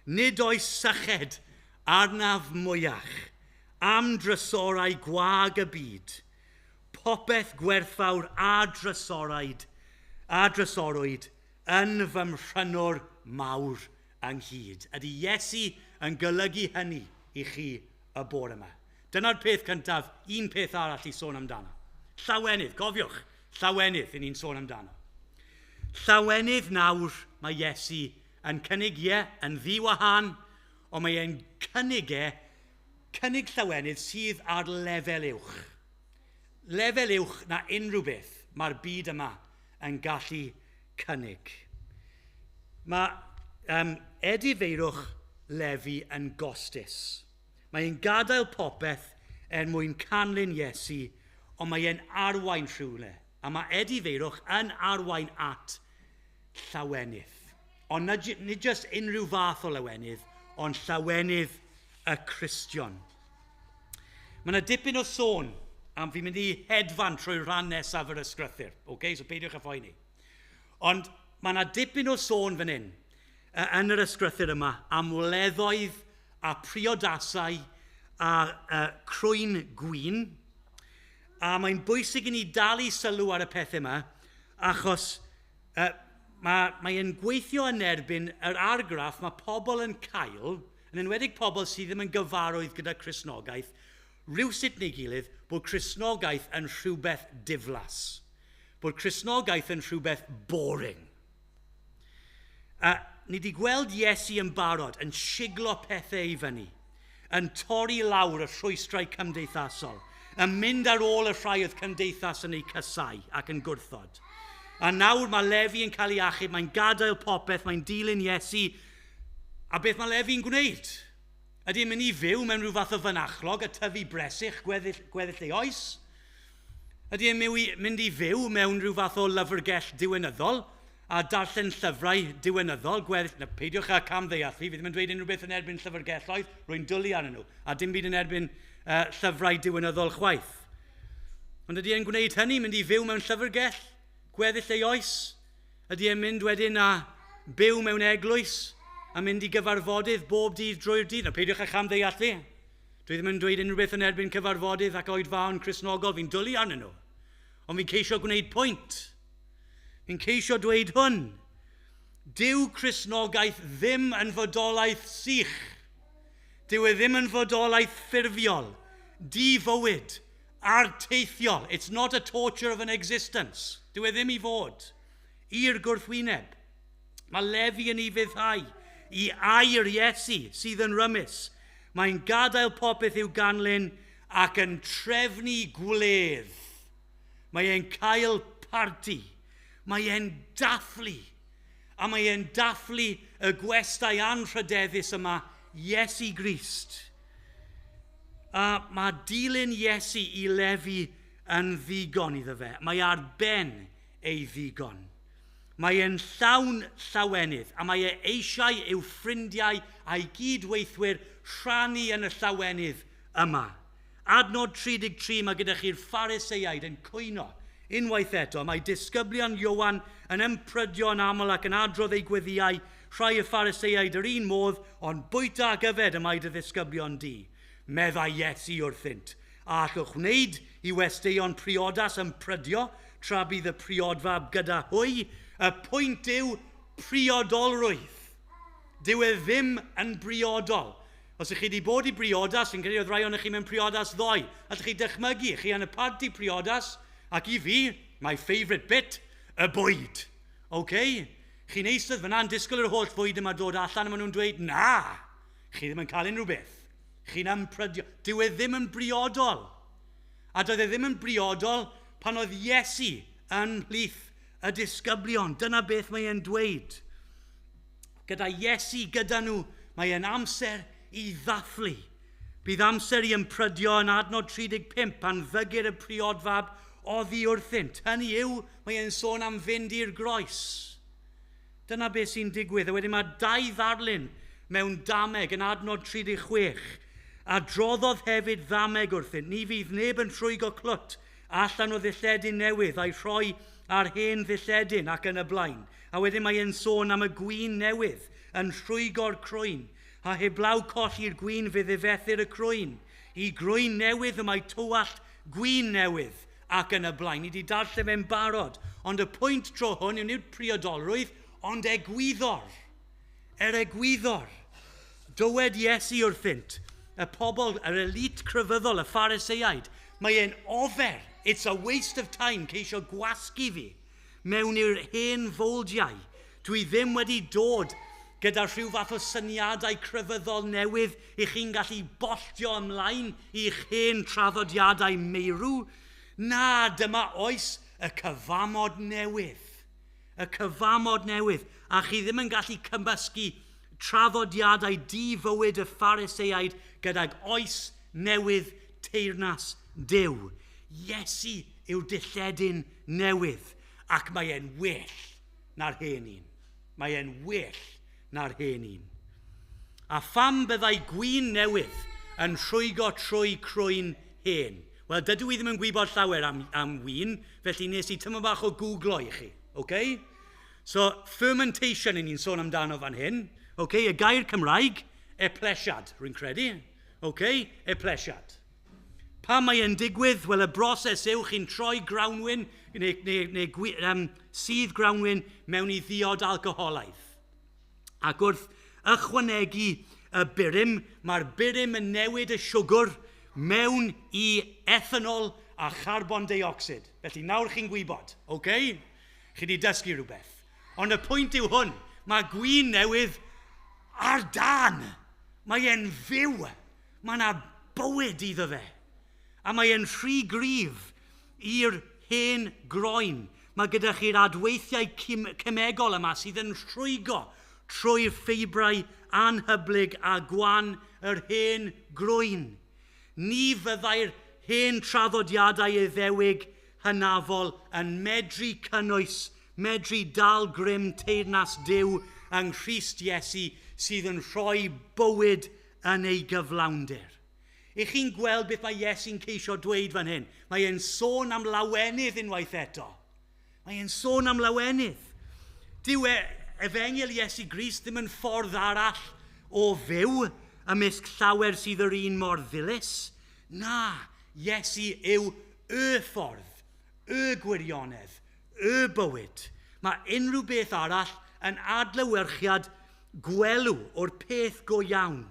Nid oes syched arnaf mwyach am drysorau gwag y byd, popeth gwerthfawr a drysorwyd yn fy mhrynwr mawr ynghyd. Ydy Iesu yn golygu hynny i chi y bore yma? Dyna'r peth cyntaf, un peth arall i sôn amdano. Llawenydd, cofiwch, llawenydd i ni'n sôn amdano. Llawenydd nawr mae Iesu yn cynnig ie, yn ddiwahan, ond mae e'n cynnig e, cynnig llawenydd sydd ar lefel uwch. Lefel uwch na unrhyw beth mae'r byd yma yn gallu cynnig. Mae edifeirwch Lefi yn gostus. Mae e'n gadael popeth er mwyn canlyn Iesu, ond mae e'n arwain rhywle. A mae edifeirwch yn arwain at llawenydd. Ond nid jyst unrhyw fath o lawenydd, ond llawenydd y Cristion. Mae yna dipyn o sôn am fi'n mynd i hedfan trwy rhan nesaf yr ysgrythyr. Okay? So peidiwch â phoeni. Ond mae yna dipyn o sôn fan hyn yn yr ysgrythyr yma am wleddoedd a priodasau a crwyn gwyn. A mae'n bwysig i ni dalu sylw ar y pethau yma, achos mae'n gweithio yn erbyn yr argraff mae pobl yn cael, yn enwedig pobl sydd ddim yn gyfarwydd gyda Cristnogaeth, rhywsut neu gilydd, bod Cristnogaeth yn rhywbeth diflas. Bod Cristnogaeth yn rhywbeth boring. A ni wedi gweld Iesu yn barod yn siglo pethau i fyny, yn torri lawr y rhwystrau cymdeithasol, yn mynd ar ôl y rhai oedd cymdeithas yn eu cysau ac yn gwrthod. A nawr mae Lefi yn cael ei achub, mae'n gadael popeth, mae'n dilyn Iesu. A beth mae Lefi'n gwneud? Ydy e'n mynd i fyw mewn rhyw fath o fynachlog a tyfu bresych gweddill ei oes? Ydy e'n mynd i fyw mewn rhyw fath o lyfrgell diwinyddol a darllen llyfrau diwinyddol? Gweddill, na, peidiwch â cam ddeall fi, fi ddim yn dweud unrhyw beth yn erbyn llyfrgelloedd, rwy'n dwlu arnyn nhw, a dim byd yn erbyn llyfrau diwinyddol chwaith. Ond ydy e'n gwneud hynny, mynd i fyw mewn llyfrgell gweddill ei oes? Ydy e'n mynd wedyn a byw mewn eglwys a mynd i gyfarfodydd bob dydd drwy'r dydd? Na, peidiwch â cham ddeall fi. Dwi ddim yn dweud unrhyw beth yn erbyn cyfarfodydd ac oedfaon Cristnogol, fi'n dwlu arnyn nhw. Ond fi'n ceisio gwneud pwynt. Fi'n ceisio dweud hwn. Dyw Cristnogaeth ddim yn fodolaeth sych. Dyw e ddim yn fodolaeth ffurfiol, di-fywyd, arteithiol. It's not a torture of an existence. Dyw e ddim i fod. I'r gwrthwyneb. Mae Lefi yn ufuddhau i air Iesu sydd yn rymus. Mae'n gadael popeth i'w ganlyn ac yn trefnu gwledd. Mae e'n cael parti. Mae e'n dathlu. A mae e'n dathlu y gwestai anrhydeddus yma, Iesu Grist. A mae dilyn Iesu i Lefi yn ddigon iddo fe. Mae ar ben ei ddigon. Mae e'n llawn llawenydd a mae e eisiau i'w ffrindiau a'i gydweithwyr rhannu yn y llawenydd yma. Adnod 33, mae gyda chi'r Phariseiaid yn cwyno. Unwaith eto, mae disgyblion Ioan yn ymprydio yn aml ac yn adrodd eu gweddiau, rhai y Phariseiaid yr un modd, ond bwyta ac yfed y mae dy ddisgyblion di. Meddai Iesu wrthynt. A allwch wneud i westeion priodas ymprydio tra bydd y priodfab gyda hwy? Y pwynt yw priodolrwydd. Dyw e ddim yn briodol. Os ych chi wedi bod i briodas, fi'n credu oedd rai ohonoch chi mewn priodas ddoe, allwch chi dychmygu, chi yn y parti priodas, ac i fi, my favourite bit, y bwyd. OK? Chi'n eistedd fyna yn disgwyl yr holl fwyd yma dod allan, a maen nhw'n dweud, na, chi ddim yn cael unrhyw beth. Chi'n ymprydio. Dyw e ddim yn briodol. A doedd e ddim yn briodol pan oedd Iesu yn mhlith y disgyblion. Dyna beth mae e'n dweud. Gyda Iesu gyda nhw, mae e'n amser i ddathlu. Bydd amser i ymprydio yn adnod 35 pan ddygir y priodfab oddi wrthynt. Hynny yw, mae e'n sôn am fynd i'r groes. Dyna beth sy'n digwydd. A wedyn mae dau ddarlun mewn dameg yn adnod 36. A droddodd hefyd ddameg wrthynt. Ni fydd neb yn rhwygo clwt allan o ddilledyn newydd a'i rhoi ar hen ddilledyn ac yn y blaen. A wedyn mae e'n sôn am y gwin newydd yn rhwygo'r crwyn. A heblaw colli'r gwin fydd ddifethu'r y crwyn. I grwyn newydd y mae tywallt gwin newydd ac yn y blaen. Ni wedi darllen fe'n barod. Ond y pwynt tro hwn yw nid priodolrwydd, ond egwyddor. Er egwyddor. Dywed Iesu wrthynt, y pobl, yr elit crefyddol, y Phariseiaid, mae e'n ofer. It's a waste of time ceisio gwasgu fi mewn i'r hen fowldiau. Dwi ddim wedi dod gyda rhyw fath o syniadau crefyddol newydd i chi'n gallu bolltio ymlaen i'ch hen traddodiadau meirw. Na, dyma oes y cyfamod newydd. Y cyfamod newydd. A chi ddim yn gallu cymysgu traddodiadau di-fywyd y Phariseiaid gydag oes newydd teyrnas Duw. Iesu yw'r dilledyn newydd ac mae e'n well na'r hen un. Mae e'n well na'r hen un. A pham byddai gwin newydd yn rhwygo trwy crwyn hen? Wel, dydw i ddim yn gwybod llawer am win, felly nes i tymor bach o googlo i chi. Okay? So, fermentation yn ni'n sôn amdano fan hyn. Okay? Y gair Cymraeg, eplesiad, rwy'n credu. OK? Eplesiad. Pan mae e'n digwydd, wel y broses yw chi'n troi grawnwin, neu sudd grawnwin mewn i ddiod alcoholaidd. Ac wrth ychwanegu y burum, mae'r burum yn newid y siwgr mewn i ethanol a charbon deuocsid. Felly nawr chi'n gwybod, OK? Chi wedi dysgu rhywbeth. Ond y pwynt yw hwn, mae gwin newydd ar dân. Mae e'n fyw. Mae yna bywyd iddo fe. A mae e'n rhy gryf i'r hen groen. Mae gyda chi'r adweithiau cemegol yma sydd yn rhwygo trwy'r ffeibrau anhyblyg a gwan yr hen groen. Ni fyddai'r hen traddodiadau Iddewig hynafol yn medru cynnwys, medru dal grym teyrnas Duw yng Nghrist Iesu sydd yn rhoi bywyd yn ei gyflawnder. I chi'n gweld beth mae Iesu'n ceisio dweud fan hyn? Mae e'n sôn am lawenydd unwaith eto. Mae e'n sôn am lawenydd. Dyw efengyl Iesu Grist ddim yn ffordd arall o fyw ymysg llawer sydd yr un mor ddilys. Na, Iesu yw y ffordd, y gwirionedd, y bywyd. Mae unrhyw beth arall yn adlewyrchiad gwelw o'r peth go iawn.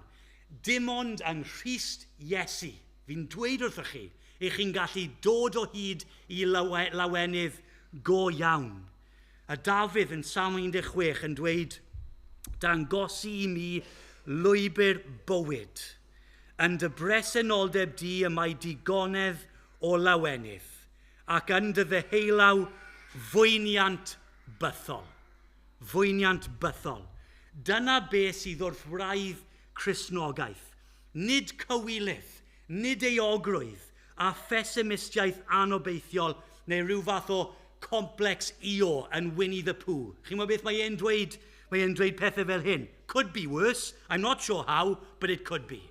Dim ond yng Nghrist Iesu, fi'n dweud wrthych chi, eich chi'n gallu dod o hyd i lawenydd go iawn. A Dafydd yn Salm 16 yn dweud, dangosi i mi lwybr bywyd. Yn dy bresenoldeb di y mae digonedd o lawenydd, ac yn dy ddeheulaw fwyniant bythol. Fwyniant bythol. Dyna beth sydd wrth wraidd Cristnogaeth. Nid cywilydd, nid euogrwydd a phesimistiaeth anobeithiol neu rhyw fath o complex Eeyore yn Winnie the Pooh. Chi'n gwybod beth mae e'n dweud? Mae e'n dweud pethau fel hyn. Could be worse, I'm not sure how, but it could be.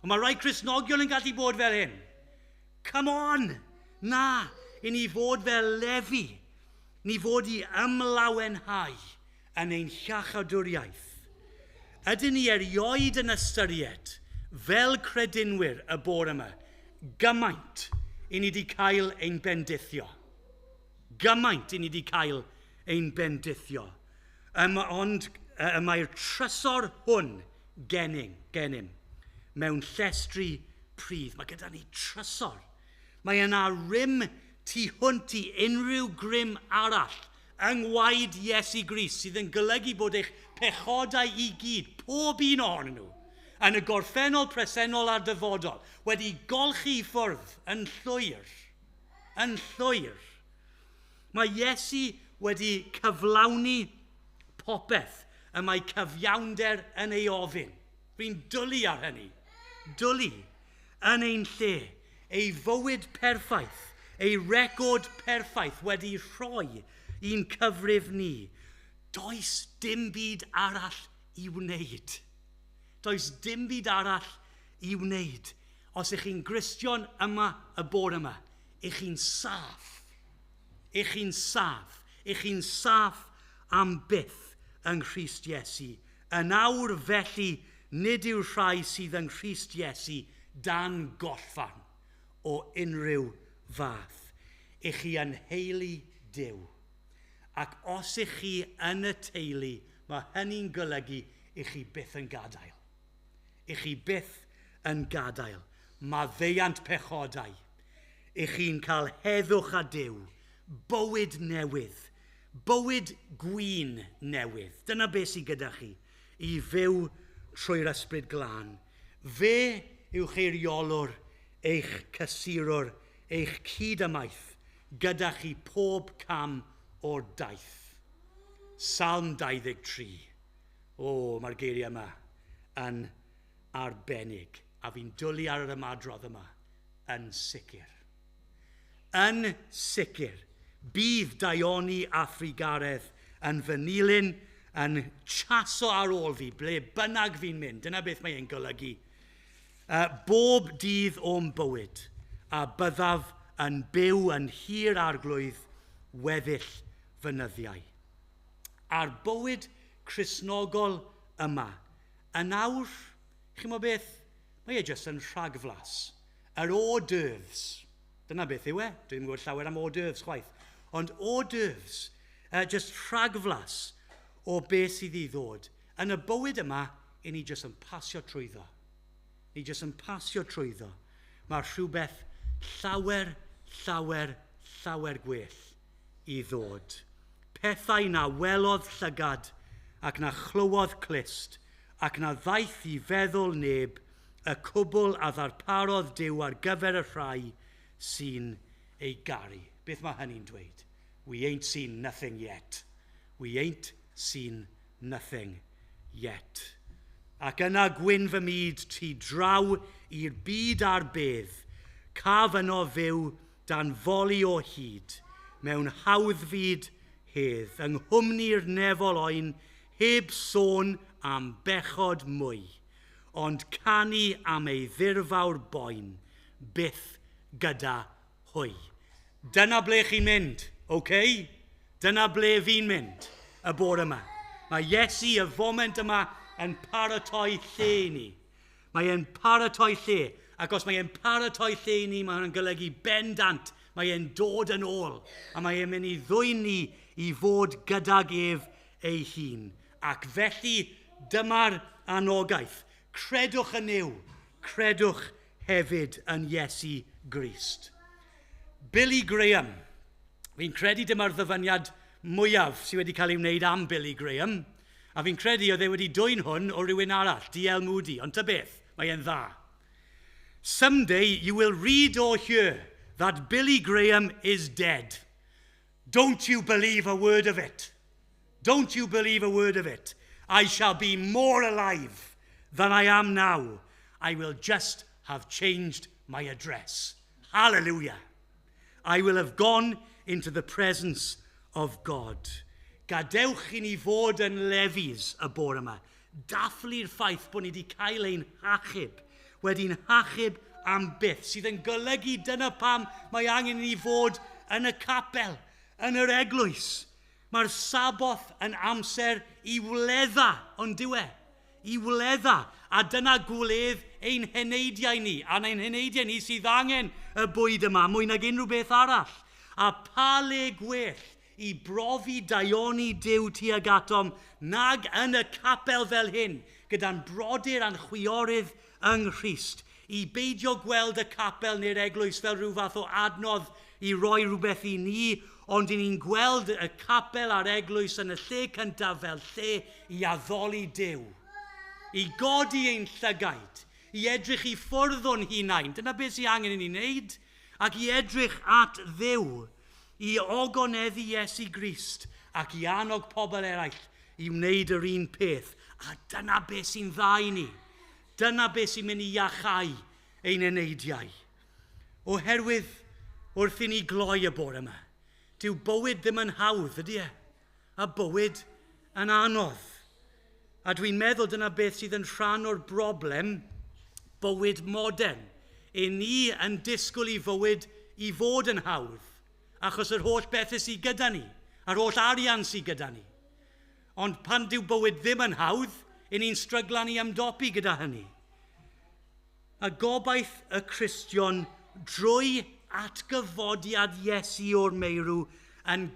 Ond mae rai Cristnogion yn gallu bod fel hyn. Come on! Na, i ni fod fel Lefi. Ni fod i ymlawenhau yn ein hiachawdwriaeth. Ydyn ni erioed yn ystyried fel credinwyr y bore yma gymaint i ni wedi cael ein bendithio. Gymaint i ni wedi cael ein bendithio. Ond y mae'r trysor hwn gennym mewn llestri pridd. Mae gyda ni trysor. Mae yna rym tu hwnt i unrhyw grym arall yng ngwaed Iesu Grist sydd yn golygu bod eich pechodau i gyd, pob un ohonyn nhw, yn y gorffennol, presennol a'r dyfodol, wedi golchi i ffwrdd yn llwyr. Yn llwyr. Mae Iesu wedi cyflawni popeth y mae cyfiawnder yn ei ofyn. Fi'n dwlu ar hynny. Dwlu yn ein lle. Ei fywyd perffaith, ei record perffaith wedi rhoi i'n cyfrif ni. Does dim byd arall i wneud. Does dim byd arall i wneud. Os ych chi'n Gristion yma y bore yma, ych chi'n saff. Ych chi'n saff. Ych chi'n saff am byth yng Nghrist Iesu. Yn awr felly, nid yw'r rhai sydd yng Nghrist Iesu dan gollfarn o unrhyw fath. Ych chi yn nheulu Duw. Ac os ych chi yn y teulu, mae hynny'n golygu ych chi byth yn gadael. Ych chi byth yn gadael. Maddeuant pechodau. Ych chi'n cael heddwch â Duw, bywyd newydd, bywyd gwin newydd. Dyna beth sydd gyda chi, i fyw trwy'r ysbryd glân. Fe yw'ch eiriolwr, eich cysurwr, eich cydymaith, gyda chi pob cam o'r daith. Salm 23. O, mae'r geiriau yma yn arbennig. A fi'n dwlu ar yr ymadrodd yma yn sicr. Yn sicr, bydd daioni a thrugaredd yn fy nilyn, yn chaso ar ôl fi, ble bynnag fi'n mynd. Dyna beth mae e'n golygu. Bob dydd o'm bywyd, a byddaf yn byw yn nhŷ'r Arglwydd weddill fy nyddiau. A'r bywyd Cristnogol yma, yn awr, chi'n gwybod beth? Mae e jyst yn rhagflas. Yr hors d'oeuvres. Dyna beth yw e. Dwi'n gwybod llawer am hors d'oeuvres chwaith. Ond hors d'oeuvres, jyst rhagflas o beth sydd i ddod. Yn y bywyd yma, i ni jyst yn pasio trwyddo. Ni jyst yn pasio trwyddo. Mae rhywbeth llawer, llawer, llawer gwell i ddod. Pethau na welodd llygad ac na chlywodd clust ac na ddaeth i feddwl neb y cwbl a ddarparodd Duw ar gyfer y rhai sy'n ei garu. Beth mae hynny'n dweud? We ain't seen nothing yet. We ain't seen nothing yet. Ac yna gwyn fy myd tu draw i'r byd a'r bedd, caf yno fyw dan foli o hyd, mewn hawddfyd hedd, yng nghwmni'r nefol oen, heb sôn am bechod mwy, ond canu am ei ddirfawr boen, byth gyda hwy. Dyna ble chi'n mynd, oce? Okay? Dyna ble fi'n mynd y bore yma. Mae Iesu y foment yma yn paratoi lle i ni. Mae e'n paratoi lle. Ac os mae e'n paratoi lle i ni, mae hwnna'n golygu bendant. Mae e'n dod yn ôl. A mae e'n mynd i ddwyn ni i fod gydag ef ei hun. Ac felly, dyma'r anogaeth. Credwch yn Nuw. Credwch hefyd yn Iesu Grist. Billy Graham. Fi'n credu dyma'r ddyfyniad mwyaf sydd wedi cael ei wneud am Billy Graham. A fi'n credu oedd e wedi dwyn hwn o rywun arall, D.L. Moody. Ond ta beth, mae e'n dda. Someday you will read or hear that Billy Graham is dead. Don't you believe a word of it. Don't you believe a word of it. I shall be more alive than I am now. I will just have changed my address. Hallelujah. I will have gone into the presence of God. Gadewch i ni fod yn lefis y bore yma. Dathlu'r ffaith bod ni wedi cael ein hachub, wedi'n hachub am byth, sydd yn golygu dyna pam mae angen i ni fod yn y capel, yn yr eglwys. Mae'r Saboth yn amser i wledda, ond dyw e? I wledda. A dyna gwledd ein heneidiau ni. A ein heneidiau ni sydd angen y bwyd yma, mwy nag unrhyw beth arall. A pa le gwell i brofi daioni Duw tuag atom nag yn y capel fel hyn, gyda'n brodyr a'n chwiorydd yng Nghrist, i beidio gweld y capel neu'r eglwys fel rhyw fath o adnodd i roi rhywbeth i ni, ond i ni'n gweld y capel a'r eglwys yn y lle cyntaf fel lle i addoli Duw. I godi ein llygaid, i edrych i ffwrdd o'n hunain, dyna beth sy'n angen i ni wneud, ac i edrych at Dduw, i ogoneddu Iesu Grist ac i annog pobl eraill i wneud yr un peth. A dyna beth sy'n dda i ni. Dyna beth sy'n mynd i iachau ein eneidiau. Oherwydd wrth i ni gloi y bore yma, dyw bywyd ddim yn hawdd, ydy e? A bywyd yn anodd. A dwi'n meddwl dyna beth sydd yn rhan o'r broblem bywyd modern. I ni yn disgwyl i fywyd i fod yn hawdd, achos yr holl bethau sydd gyda ni, a'r holl arian sydd gyda ni. Ond pan dyw bywyd ddim yn hawdd, i ni'n stryglan i ymdopi gyda hynny. A gobaith y Cristion drwy atgyfodiad Iesu o'r meirw yn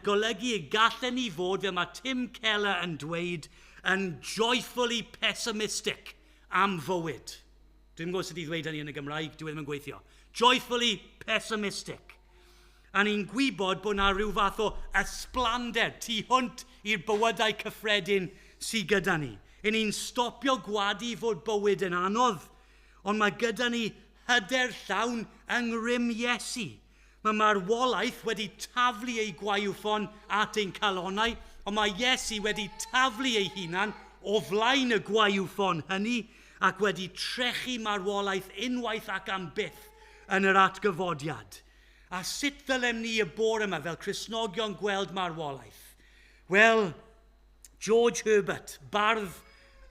golygu y gallen ni fod, fel mae Tim Keller yn dweud, yn joyfully pessimistic am fywyd. Dwi'n gwybod sut i ddweud hynny yn y Gymraeg, dwi ddim yn gweithio. Joyfully pessimistic. A ni'n gwybod bod yna rhyw fath o ysblander tu hwnt i'r bywydau cyffredin sydd gyda ni. I ni'n stopio gwadu fod bywyd yn anodd, ond mae gyda ni hyder llawn yng ngrym Iesu. Mae marwolaeth wedi taflu ei gwaywffon at ein calonnau, ond mae Iesu wedi taflu ei hunan o flaen y gwaywffon hynny ac wedi trechu marwolaeth unwaith ac am byth yn yr atgyfodiad. A sut ddylem ni y bore yma fel Cristnogion gweld marwolaeth? Wel, George Herbert, bardd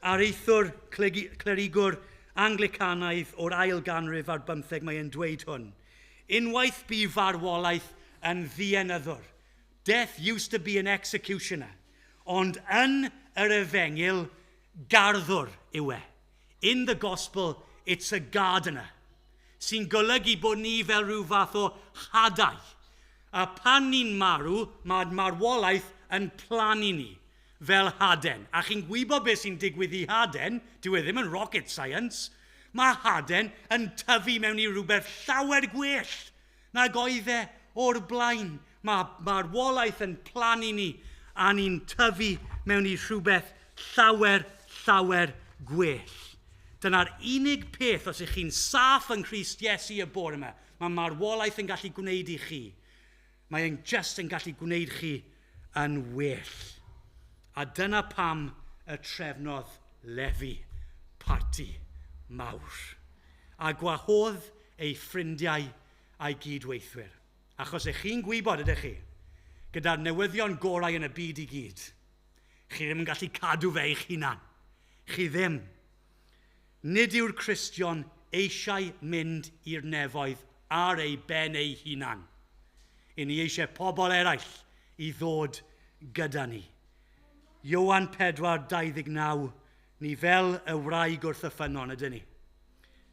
areithwr clerigwr Anglicanaidd o'r ail ganrif ar bymtheg, mae e'n dweud hwn. Unwaith bu farwolaeth yn ddienyddwr. Death used to be an executioner. Ond yn yr efengyl, garddwr yw e. In the gospel, It's a gardener. Sy'n golygu bod ni fel rhyw fath o hadau. A pan ni'n marw, mae marwolaeth yn plannu ni fel haden. A chi'n gwybod beth sy'n digwydd i haden, dyw e ddim yn rocket science, mae haden yn tyfu mewn i rhywbeth llawer gwell nag oedd e o'r blaen. Mae marwolaeth yn plannu ni a ni'n tyfu mewn i rhywbeth llawer, llawer gwell. Dyna'r unig peth, os ych chi'n saff yng Nghrist Iesu y bore yma, mae marwolaeth yn gallu gwneud i chi. Mae e'n just yn gallu gwneud chi yn well. A dyna pam y trefnodd Lefi parti mawr. A gwahodd ei ffrindiau a'i gydweithwyr. Achos ych chi'n gwybod, ydych chi, gyda'r newyddion gorau yn y byd i gyd, chi ddim yn gallu cadw fe eich hunan. Chi ddim. Nid yw'r Cristion eisiau mynd i'r nefoedd ar ei ben ei hunan. I ni eisiau pobl eraill i ddod gyda ni. Ioan 4:29, ni fel y wraig wrth y ffynnon ydyn ni.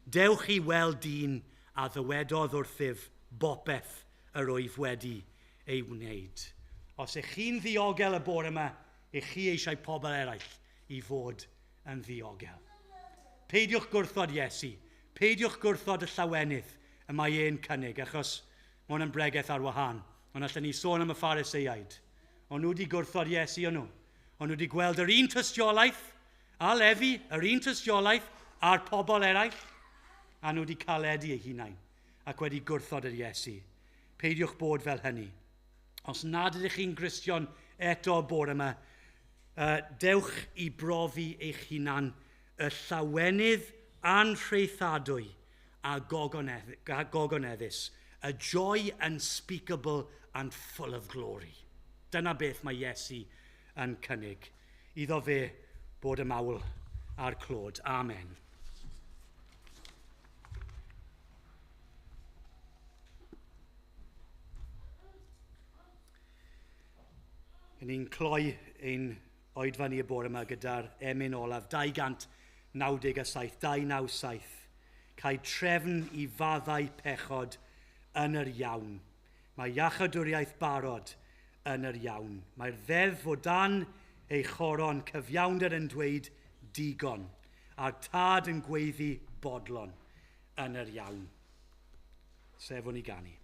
Dewch i weld dyn a ddywedodd wrthyf bopeth yr wyf wedi ei wneud. Os ych chi'n ddiogel y bore yma, ych chi eisiau pobl eraill i fod yn ddiogel. Peidiwch gwrthod Iesu. Peidiwch gwrthod y llawenydd y mae e'n cynnig, achos mae hwn yn bregeth ar wahân. Ond allan ni sôn am y Phariseiaid. O'n nhw wedi gwrthod Iesu o'n nhw. O'n nhw wedi gweld yr un tystiolaeth a Lefi, yr un tystiolaeth a'r pobl eraill, a nhw wedi caledu eu hunain ac wedi gwrthod yr Iesu. Peidiwch bod fel hynny. Os nad ydych chi'n Gristion eto bore yma, dewch i brofi eich hunan y llawenydd anhraethadwy a gogoneddus, a joy unspeakable and full of glory. Dyna beth mae Iesu yn cynnig. Iddo fe bod y mawl a'r clod. Amen. Ni'n cloi ein oedfa ni y bore yma gyda'r emyn olaf, 297, 297. Cael trefn i faddau pechod yn yr iawn. Mae iachadwriaeth barod yn yr iawn. Mae'r ddeddf o dan ei choron, cyfiawnder yn dweud digon, a'r tad yn gweiddi bodlon yn yr iawn. Sefwn i ganu.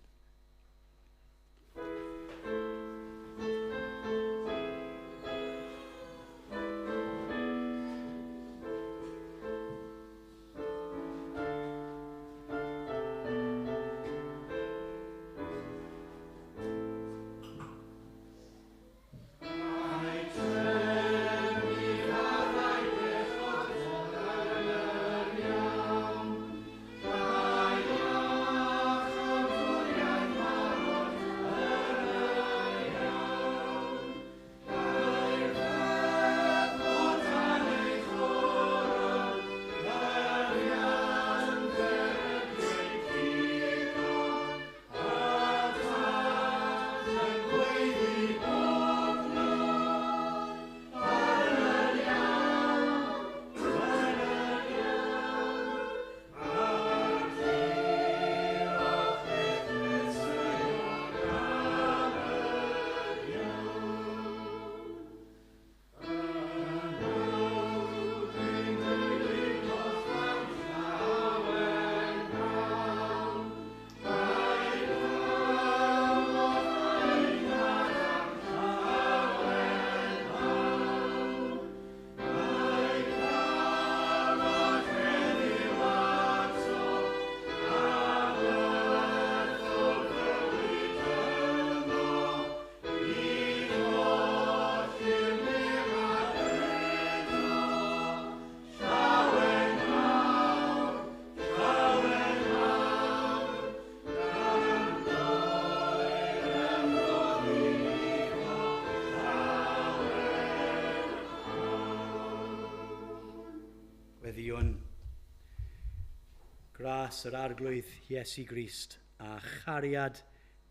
Gras yr Arglwydd Iesu Grist a chariad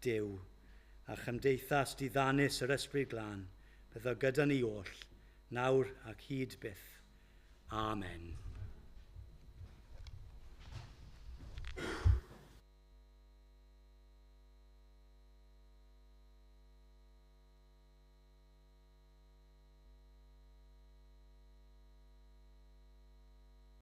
Duw a chymdeithas diddanus yr Ysbryd Glân, byddo gyda ni oll, nawr ac hyd byth. Amen.